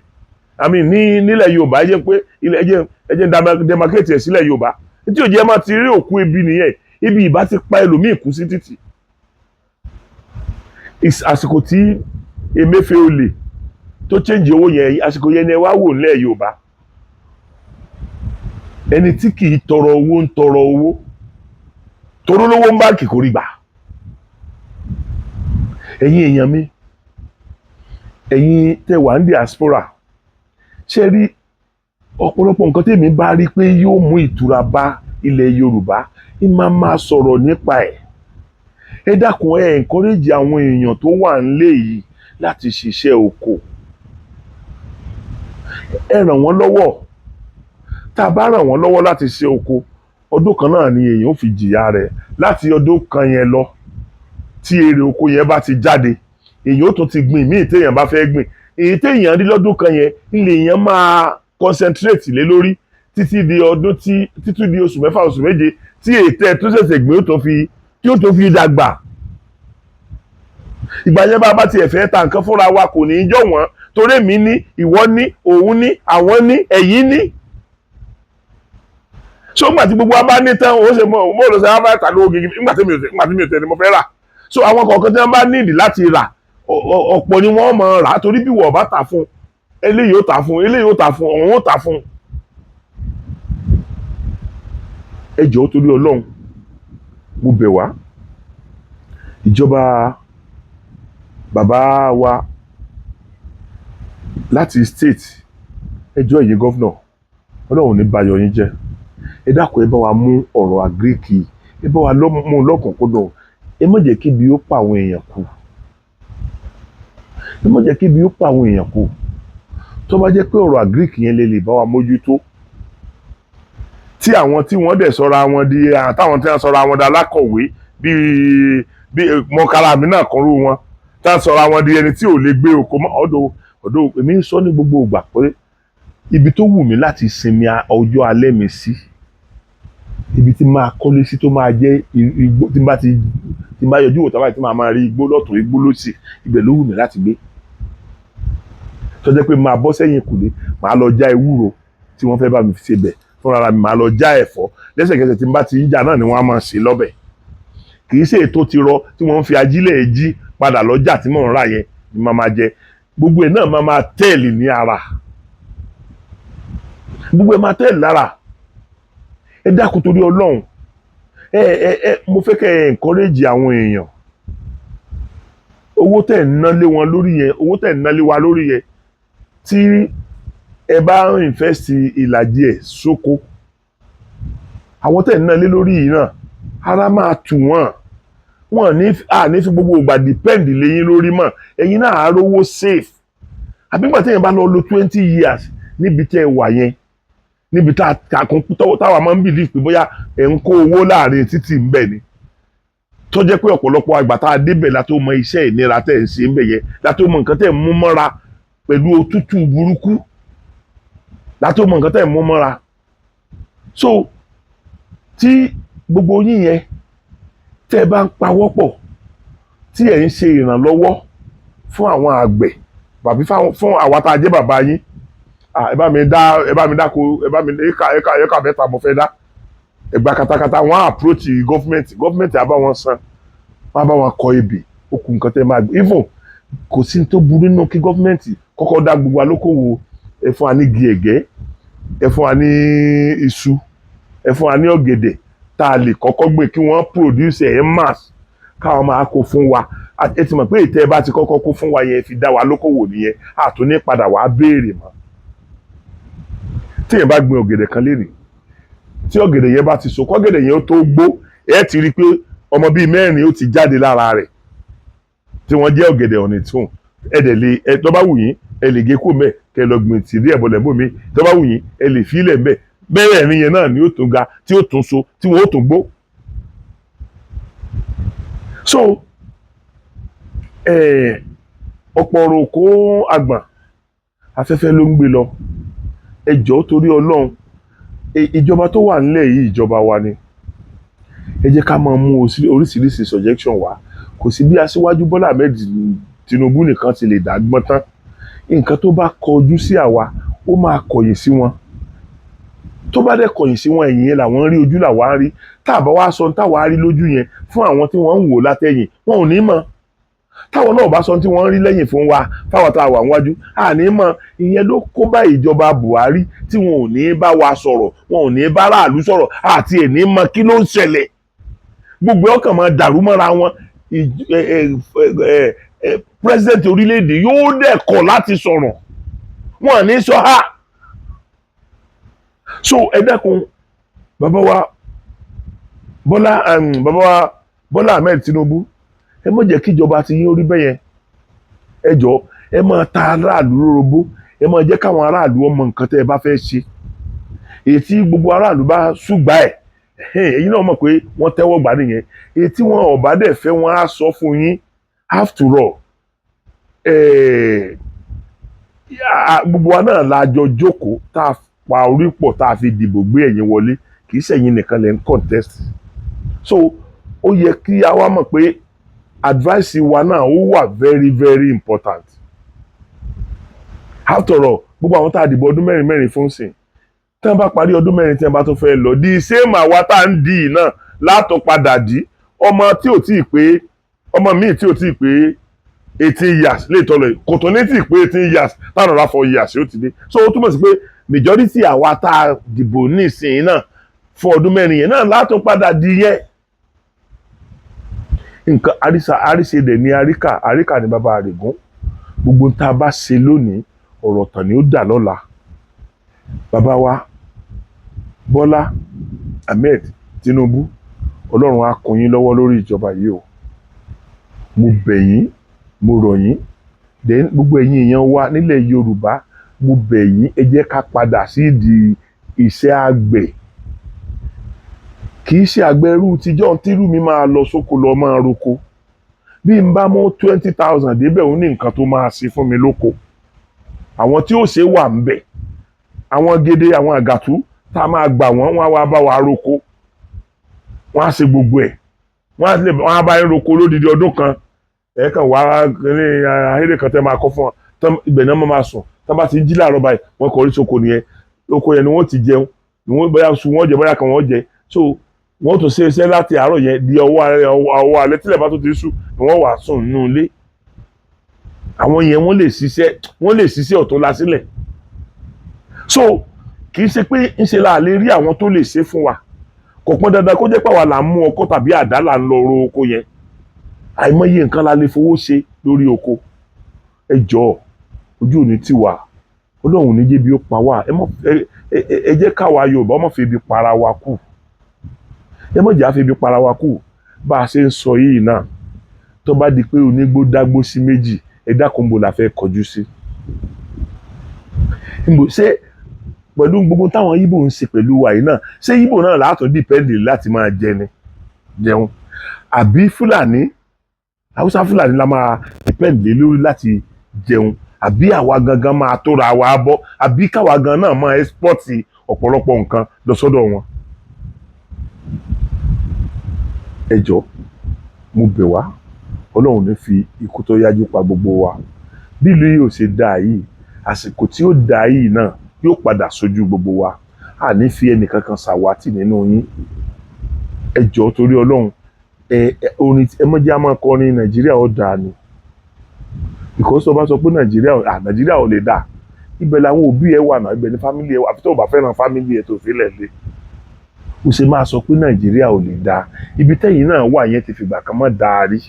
Àmì ní nílẹ̀ Yorùbá, ẹ jẹ́ pé ilẹ̀ ẹ jẹ́ demarcate ẹ̀ sílẹ̀ Yorùbá, tí ò jẹ́ máa ti rí òkú ebi nìyẹn. Ibi ìbá ti pa ẹlòmíì kú sí títì. Àsìkò tí Emefiele tó change owó yẹn, àsìkò yẹn ni ẹ wá wò nílẹ̀ Yorùbá, ẹni tí kì í tọrọ owó ń tọrọ owó, toró lówó ń báǹkì kò rí gbà. Ẹ̀yin èèyàn mi, ẹ̀yin tẹ́ wà ní diaspora, ṣe rí ọ̀pọ̀lọpọ̀ nǹkan tèmi bá rí pé yóò mú ìtura bá ilẹ̀ Yorùbá, ń máa máa sọ̀rọ̀ nípa ẹ̀. Ẹ dákun, ẹ encourage àwọn èèyàn tó wà nílé yìí láti ṣiṣẹ́ oko. Ẹ ràn wọ́n lọ́wọ́. Tá a bá ràn wọ́n lọ́wọ́ láti ṣe oko, ọdún kan náà ni èèyàn ó fi jìyà rẹ̀. Láti ọdún kan yẹn lọ, tí èrè oko yẹn bá ti jáde, èèyàn ó tún ti gbìn míì téèyàn bá fẹ́ gbìn. Èyí téèyàn rí lọ́dún kan yẹn ilé, èèyàn máa concentrate lé lórí títí di ọdún tí títí di oṣù 6, oṣù 7, tí ètò ẹ̀ tó ṣẹ̀ṣẹ̀ gbìn ó tó fi tí ó tó fi dàgbà. Ìgbà yẹn, bá a bá tiẹ̀ fẹ́ ta nǹkan fúnra wa, kò ní í jọ wọ́n, torí èmi ní, ìwọ ní, òun ní, àwọn ní, ẹ̀yin ní. So ńgbà tí gbogbo wa bá ní tán, ó ṣe mọ mo lọ sí àwọn ta lówó gidi. Nígbà tí mi ò tẹ̀ ni mo fẹ́ rà. So àwọn kọ̀ọ̀kan tí wọ́n bá nídìí láti rà, ọ̀pọ̀ ni wọ́n mọ̀ rà, torí bí wọ́n bá tà fún eléyìí, ó tà fún eléyìí, ó tà fún òun, ó tà fún. Ẹ jọ̀ọ́, torí Ọlọ́run, mo bẹ̀ wá, ìjọba bàbá wa láti state, ẹ jọ̀ọ́, ẹ̀yin governor, Ọlọ́run ò ní bayọ̀ yín jẹ́. Ẹ dákun, ẹ bá wa mú ọ̀rọ̀ agric, ẹ bá wa mú lọ́kùnkúndùn. Ẹ má jẹ́ kí ibi ó pa àwọn èèyàn kú. Ẹ má jẹ́ kí ibi ó pa àwọn èèyàn kú. Tó bá jẹ́ pé ọ̀rọ̀ agric yẹn lè bá wa mójútó, tí àwọn tí wọ́n dẹ̀ sọra wọn di àtàwọn tí wọ́n sọra wọn di alákọ̀wé, bíi bíi mọ̀kára mi náà kọ́rú wọn, tí wọ́n sọra wọn di ẹni tí ò lè gbé oko mọ́. Ọ̀dọ̀ èmi ń sọ ní gbogbo ìgbà pé ibi tó wù mí láti sinmi ọjọ́ alẹ́ mi sí, ibi tí máa kọ́lé sí, tó máa jẹ́ igbó, tí n bá yọjú wò tábàá tí màá máa rí igbó lọ́tún, igbó lósì, ibẹ̀ ló wù mí láti gbé, tó jẹ́ pé máa bọ́ sẹ́yìn kùlé, màá lọ já ewúro tí wọ́n fẹ́ bá mi ṣe bẹ̀ fúnra mi, màá lọ já ẹ̀fọ́ lẹ́sẹ̀kẹsẹ̀ tí n bá ti ń jà náà ni wọ́n á máa ṣe lọ́bẹ̀. Kì í ṣe ètò ti rọ tí wọ́n ń fi ajílẹ̀ jí padà lọ́jà tí mò ń rà yẹn ni màá máa jẹ. Gbogbo ẹ̀ náà máa máa tẹ́ẹ̀lì ní ara, gbogbo ẹ̀ máa tẹ́ẹ̀lì lára. Ẹ dákun, torí Ọlọ́run, ẹ ẹ ẹ mo fẹ́ kẹ́ ẹ encourage àwọn èèyàn. Owó tẹ̀ ń ná lé wọn lórí yẹn, owó tẹ̀ ń ná lé wa lórí yẹn, tí ẹ bá ń invest ìlàjì ẹ̀ sóko, àwọn tẹ̀ ń ná lé lórí yìí náà, ara máa tù wọ́n. Wọ́n ní à ní fi gbogbo ìgbà depend lé yín lórí mọ́. Ẹ̀yin náà á rówó save. Àbí nígbà téèyàn bá lọ lo 20 years níbi tẹ́ ẹ wà yẹn, níbi tá a kún táwa máa ń believe pé bóyá ẹ̀ ń kó owó láàrin títì ń bẹ̀ ni, tó jẹ́ pé ọ̀pọ̀lọpọ̀ àgbà tá a débẹ̀ la tó mọ iṣẹ́ ìnira tẹ́ ẹ̀ ń ṣe ń bẹ̀ yẹn, la tó mọ nǹkan tẹ́ ẹ̀ ń mú mọ́ra pẹ̀lú òtútù burúkú, la tó mọ nǹkan tẹ́ ẹ̀ ń mú mọ́ra. So tí gbogbo yín yẹn, tẹ́ ẹ bá ń pawọ́pọ̀, tí ẹ̀ ń ṣe ìrànlọ́wọ́ fún àwọn àgbẹ̀ tàbí fún àwa tá a jẹ́ bàbá yín, ẹ bá mi dá, ẹ bá mi dáko, ẹ bá mi éka 3 mo fẹ́ dá ẹgbà katakata, wọ́n á approach government, government á bá wọn san, wọ́n á bá wọn kọ ebè. Ó kù nǹkan tẹ́ máa gbé. Even kò sí tó burú nínú kí government kọ́kọ́ dá gbogbo alókòwò. Ẹ fún wa ní igi ẹ̀gẹ́, ẹ fún wa ní iṣu, ẹ fún wa ní ọ̀gẹ̀dẹ̀ tá a lè kọ́kọ́ gbé, kí wọ́n produce ẹ̀ en masse, káwọn máa kó fún wa. Ẹ ti mọ̀ pé ìtẹ́ bá ti kọ́kọ́ kó fún wa yẹn, fi dá wa lókòwò nìyẹn, àtún ní padà wàá béèrè mọ́. Téèyàn bá gbin ọ̀gẹ̀dẹ̀ kan lénìí, tí ọ̀gẹ̀dẹ̀ yẹn bá ti so, kọ́gẹ̀dẹ̀ yẹn ó tó gbó, ẹ ti rí i pé ọmọ bíi mẹ́rin ó ti jáde lára rẹ̀. Tí wọ́n jẹ́ ọ̀gẹ̀dẹ̀ on its own, ẹ dẹ̀ lè ẹ tó bá wù yín, ẹ lè gé kó mẹ́ kẹ́ lọ gbìn tìrí ẹ̀ bọ̀lẹ̀ bòmí. Tó bá wù yín, ẹ lè fi ilẹ̀ mbẹ́ bẹ́ẹ̀ ni. Yẹn náà ni ó tún ga, tí ó tún so, tí wọ́n ó tún gbó. So ọ̀pọ̀ ọ̀rọ̀ kó àgbọ̀n, afẹ́fẹ́ ló ń gbé lọ. Ẹ jọ̀ọ́, torí Ọlọ́run, ìjọba tó wà nílẹ̀ yìí, ìjọba wa ni. Ẹ jẹ́ ká máa mú oríṣiríṣi suggestion wá. Kò sí bí Aṣíwájú Bọ́lá Ahmed Tinubu nìkan ti lè dàgbọ́n tán. Nǹkan tó bá kọjú sí àwa, ó máa kọ̀yìn sí wọn. Tó bá dẹ̀ kọ̀yìn sí wọn, ẹ̀yìn yẹn làwọn ń rí, ojú làwa ń rí. Tá a bá wá sọ táwa rí lójú yẹn fún àwọn tí wọ́n ń wò látẹ̀yìn, wọn ò ní mọ̀. Táwọn náà bá sọ tí wọ́n ń rí lẹ́yìn fún wa, fáwọn tá a wà níwájú, àní mọ̀. Ìyẹn ló kó bá ìjọba Buhari, tí wọn ò ní bá wa sọ̀rọ̀, wọn ò ní bá aráàlú sọ̀rọ̀, àti ẹ̀ ní mọ̀ kí ló ń ṣẹlẹ̀. Gbogbo ọkàn máa dàrú mọ́ra wọn. President orílẹ̀-èdè yóò dẹ̀ kọ̀ láti sọ̀rọ̀, wọn ò ní sọ ha. So ẹ dẹ́kun, bàbá wa Bọ́lá, bàbá wa Bọ́lá Ahmed Tinubu, ẹ má jẹ́ kíjọba ti yín orí bẹ́yẹn. Ẹ jọ̀ọ́, ẹ máa ta aráàlú lórobó, ẹ máa jẹ́ káwọn aráàlú ọmọ nǹkan tẹ́ ẹ bá fẹ́ ṣe. Èyí tí gbogbo aráàlú bá ṣùgbà ẹ̀, ẹ̀yin náà mọ̀ pé wọ́n tẹ́wọ́ gbà nìyẹn. Èyí tí wọn ò bá dẹ̀ fẹ́, wọ́n á sọ fún yín. After all, gbogbo wa náà la jọ jókòó, tá a pa orí pọ̀, tá a fi dìbò gbé ẹ̀yin wọlé. Kì í ṣẹ̀yin nìkan lẹ́ ń contest. So ó yẹ kí a wá mọ̀ pé advice wa náà, ó wà very very important. After all, gbogbo àwọn tá a dìbò ọdún mẹ́rin mẹ́rin fún sìn, tí wọ́n bá parí ọdún 4, tí wọ́n bá tún fẹ́ lọ, the same àwa tá à ń dì í náà látọ̀ padà dì. Ọmọ tí ò tíì pé, ọmọ míì tí ò tíì pé 18 years lè tọ́ lọ yìí, kò tó ní tíì pé 18 years táwọn ọ̀rá 4 years yóò ti dé. So ó túmọ̀ sí pé majority àwa tá a dìbò nísìnyí náà fún ọdún 4 yẹn náà látọ̀ padà di yẹn. Nǹkan àrísà àríṣe dẹ̀ ní àríkà, àríkà ní bàbá àrègún. Gbogbo tá a bá ṣe lónìí, ọ̀rọ̀ tàn ni ó dà lọ́la. Bàbá wa Bọ́lá Ahmed Tinubu, Ọlọ́run á kún yín lọ́wọ́ lórí ìjọba yìí o. Mo bẹ̀ yín, mo rọ̀ yín. Then gbogbo ẹ̀yin èèyàn wa nílẹ̀ Yorùbá, mo bẹ̀ yín, ẹ jẹ́ ká padà sí ìdí iṣẹ́ àgbẹ̀. Kì í ṣe àgbẹ̀ irú tíjọ́ tírú mi máa lọ sóko lọ máa roko. Bí n bá mú 20,000 débẹ̀, ó ní nǹkan tó máa ṣe fún mi lóko. Àwọn tí ó ṣe wà ń bẹ̀, àwọn gèdè, àwọn àgàtú tá a máa gbà wọ́n, wọ́n á wá bá wa roko, wọ́n á ṣe gbogbo ẹ̀, wọ́n á lè wọ́n á bá yín roko lódidi ọdún kan. Ẹ̀ kàn wá ní ahéré kan tẹ́ máa kọ́ fún wọn tán, ibẹ̀ náà máa sùn. Tán bá ti jí láàárọ̀ báyìí, wọ́n kọrí sóko nìyẹn. Oko yẹn ni wọ́n ti jẹun, ni wọ́n bóyá sùn wọ́n jẹ, bóyá kan wọ́n jẹ. So wọ́n tún ṣe iṣẹ́ láti àárọ̀ yẹn di ọwọ́ alẹ́. Ọwọ́ alẹ́ tílẹ̀ bá tó ti sùn ni wọ́n wà sùn nínú ilé. Àwọn yẹn, wọ́n lè ṣiṣẹ́ ọ̀tún la sílẹ̀. So kì í ṣe pé ńṣe la lè rí àwọn tó lè ṣe fún wa. Kò pọn dandan kó jẹ́ pé àwa là ń mú ọkọ́ tàbí àdá là ń lọ ro oko yẹn. Àìmọye nǹkan la lè fowó ṣe lórí oko. Ẹ jọ̀ọ́, ojú òní tì wá, Ọlọ́run ní jẹ́ bí ó pa wá. Ẹ mọ̀, ẹ jẹ́ káwa Yorùbá ọmọ fi ebi para wa kù. Ẹ mọ̀ jẹ́ àfi ebi para wa kù. Bá a ṣe ń sọ yìí náà, tó bá di pé onígbó dágbó sí méjì, ẹ dákun, bò la fẹ́ kọjú sí? Níbo ṣé pẹ̀lú gbogbo táwọn Ìgbò ń ṣe pẹ̀lú wa yìí náà, ṣé Ìgbò náà látún depend láti máa jẹ ni jẹun, àbí Fúlàní, Haúsá Fúlàní la máa depend lé lórí láti jẹun, àbí àwa gangan máa tóra wa bọ́, àbí káwa gan náà máa export ọ̀pọ̀lọpọ̀ nǹkan lọ sọ́dọ̀ wọn? Ẹ jọ̀ọ́, mo bẹ̀ wá, Ọlọ́run ní fi ikú tó yájú pa gbogbo wa. Bí ìlú yìí ò ṣe dáa yìí, àsìkò tí ó dáa yìí náà yóò padà sójú gbogbo wa. A ní fi ẹnìkankan ṣàwátì nínú yín. Ẹ jọ̀ọ́, torí Ọlọ́run, ẹ ẹ orin ẹ mọ̀ jẹ́ a máa kọrin Nàìjíríà ó dáa ni, because tó bá sọ pé Nàìjíríà, à Nàìjíríà ò lè dáa, ibẹ̀ làwọn òbí ẹ wà náà, ibẹ̀ ní family ẹ wà. Àfi tó o bá fẹ́ràn family ẹ tó fi lẹ̀ lé, ó ṣe máa sọ pé Nàìjíríà ò lè dáa? Ibi tẹ́yìn náà wà yẹn ti fìgbà kan mọ́ dáa rí.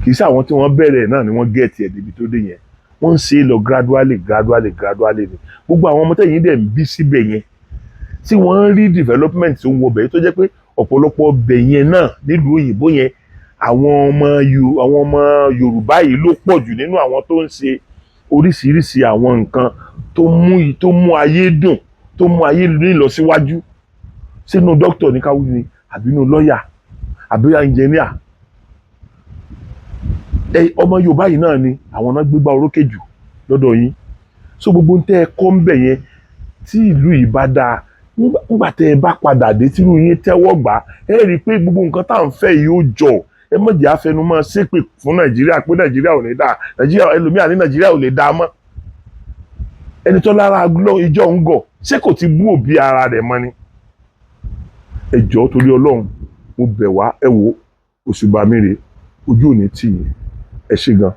Kì í ṣe àwọn tí wọ́n bẹ̀rẹ̀ náà ni wọ́n get ẹ̀ débi tó dé yẹn. Wọ́n ń ṣe é lọ gradually, gradually, gradually ni. Gbogbo àwọn ọmọ tẹ́yìn dẹ̀ ń bí síbẹ̀ yẹn, tí wọ́n ń rí development tó ń wọ bẹ̀, tó jẹ́ pé ọ̀pọ̀lọpọ̀ bẹ̀ yẹn náà nílùú òyìnbó yẹn, Àwọn ọmọ Yorùbá yìí ló pọ̀ jù nínú àwọn tó ń ṣe oríṣiríṣi àwọn nǹkan tó mú ayé dùn, tó mú ayé ní ìlọsíwájú. Sínú dókítà ní káwí ni, àbí inú lọ́ọ̀yà, àbí ẹnjìníà, ẹ ọmọ Yorùbá yìí náà ni àwọn náà gbégbá orókè jù lọ́dọ̀ yín. So gbogbo ń tẹ́ ẹ kọ́ ń bẹ̀ yẹn, tí ìlú yìí bá dáa, nígbà tẹ́ ẹ bá padà dé, tírú yín tẹ́wọ́ gbà, ẹ rí i pé gbogbo nǹkan tá à ń fẹ́ yìí ó jọ. Ẹ má jẹ́ àfẹnumọ́ ṣépè fún Nàìjíríà pé Nàìjíríà ò ní dáa. Nàìjíríà, ẹlòmíà ní Nàìjíríà ò lè dáa mọ́. Ẹni tó lára ìjọ ń gọ̀, ṣé kò ti bú òbí ara rẹ̀ mọ́ ni? Ẹ jọ̀ọ́, torí Ọlọ́run, mo bẹ̀ wá. Ẹ wò, òṣùbà mi rèé, ojú ò ní tì yín. Ẹ ṣé gan.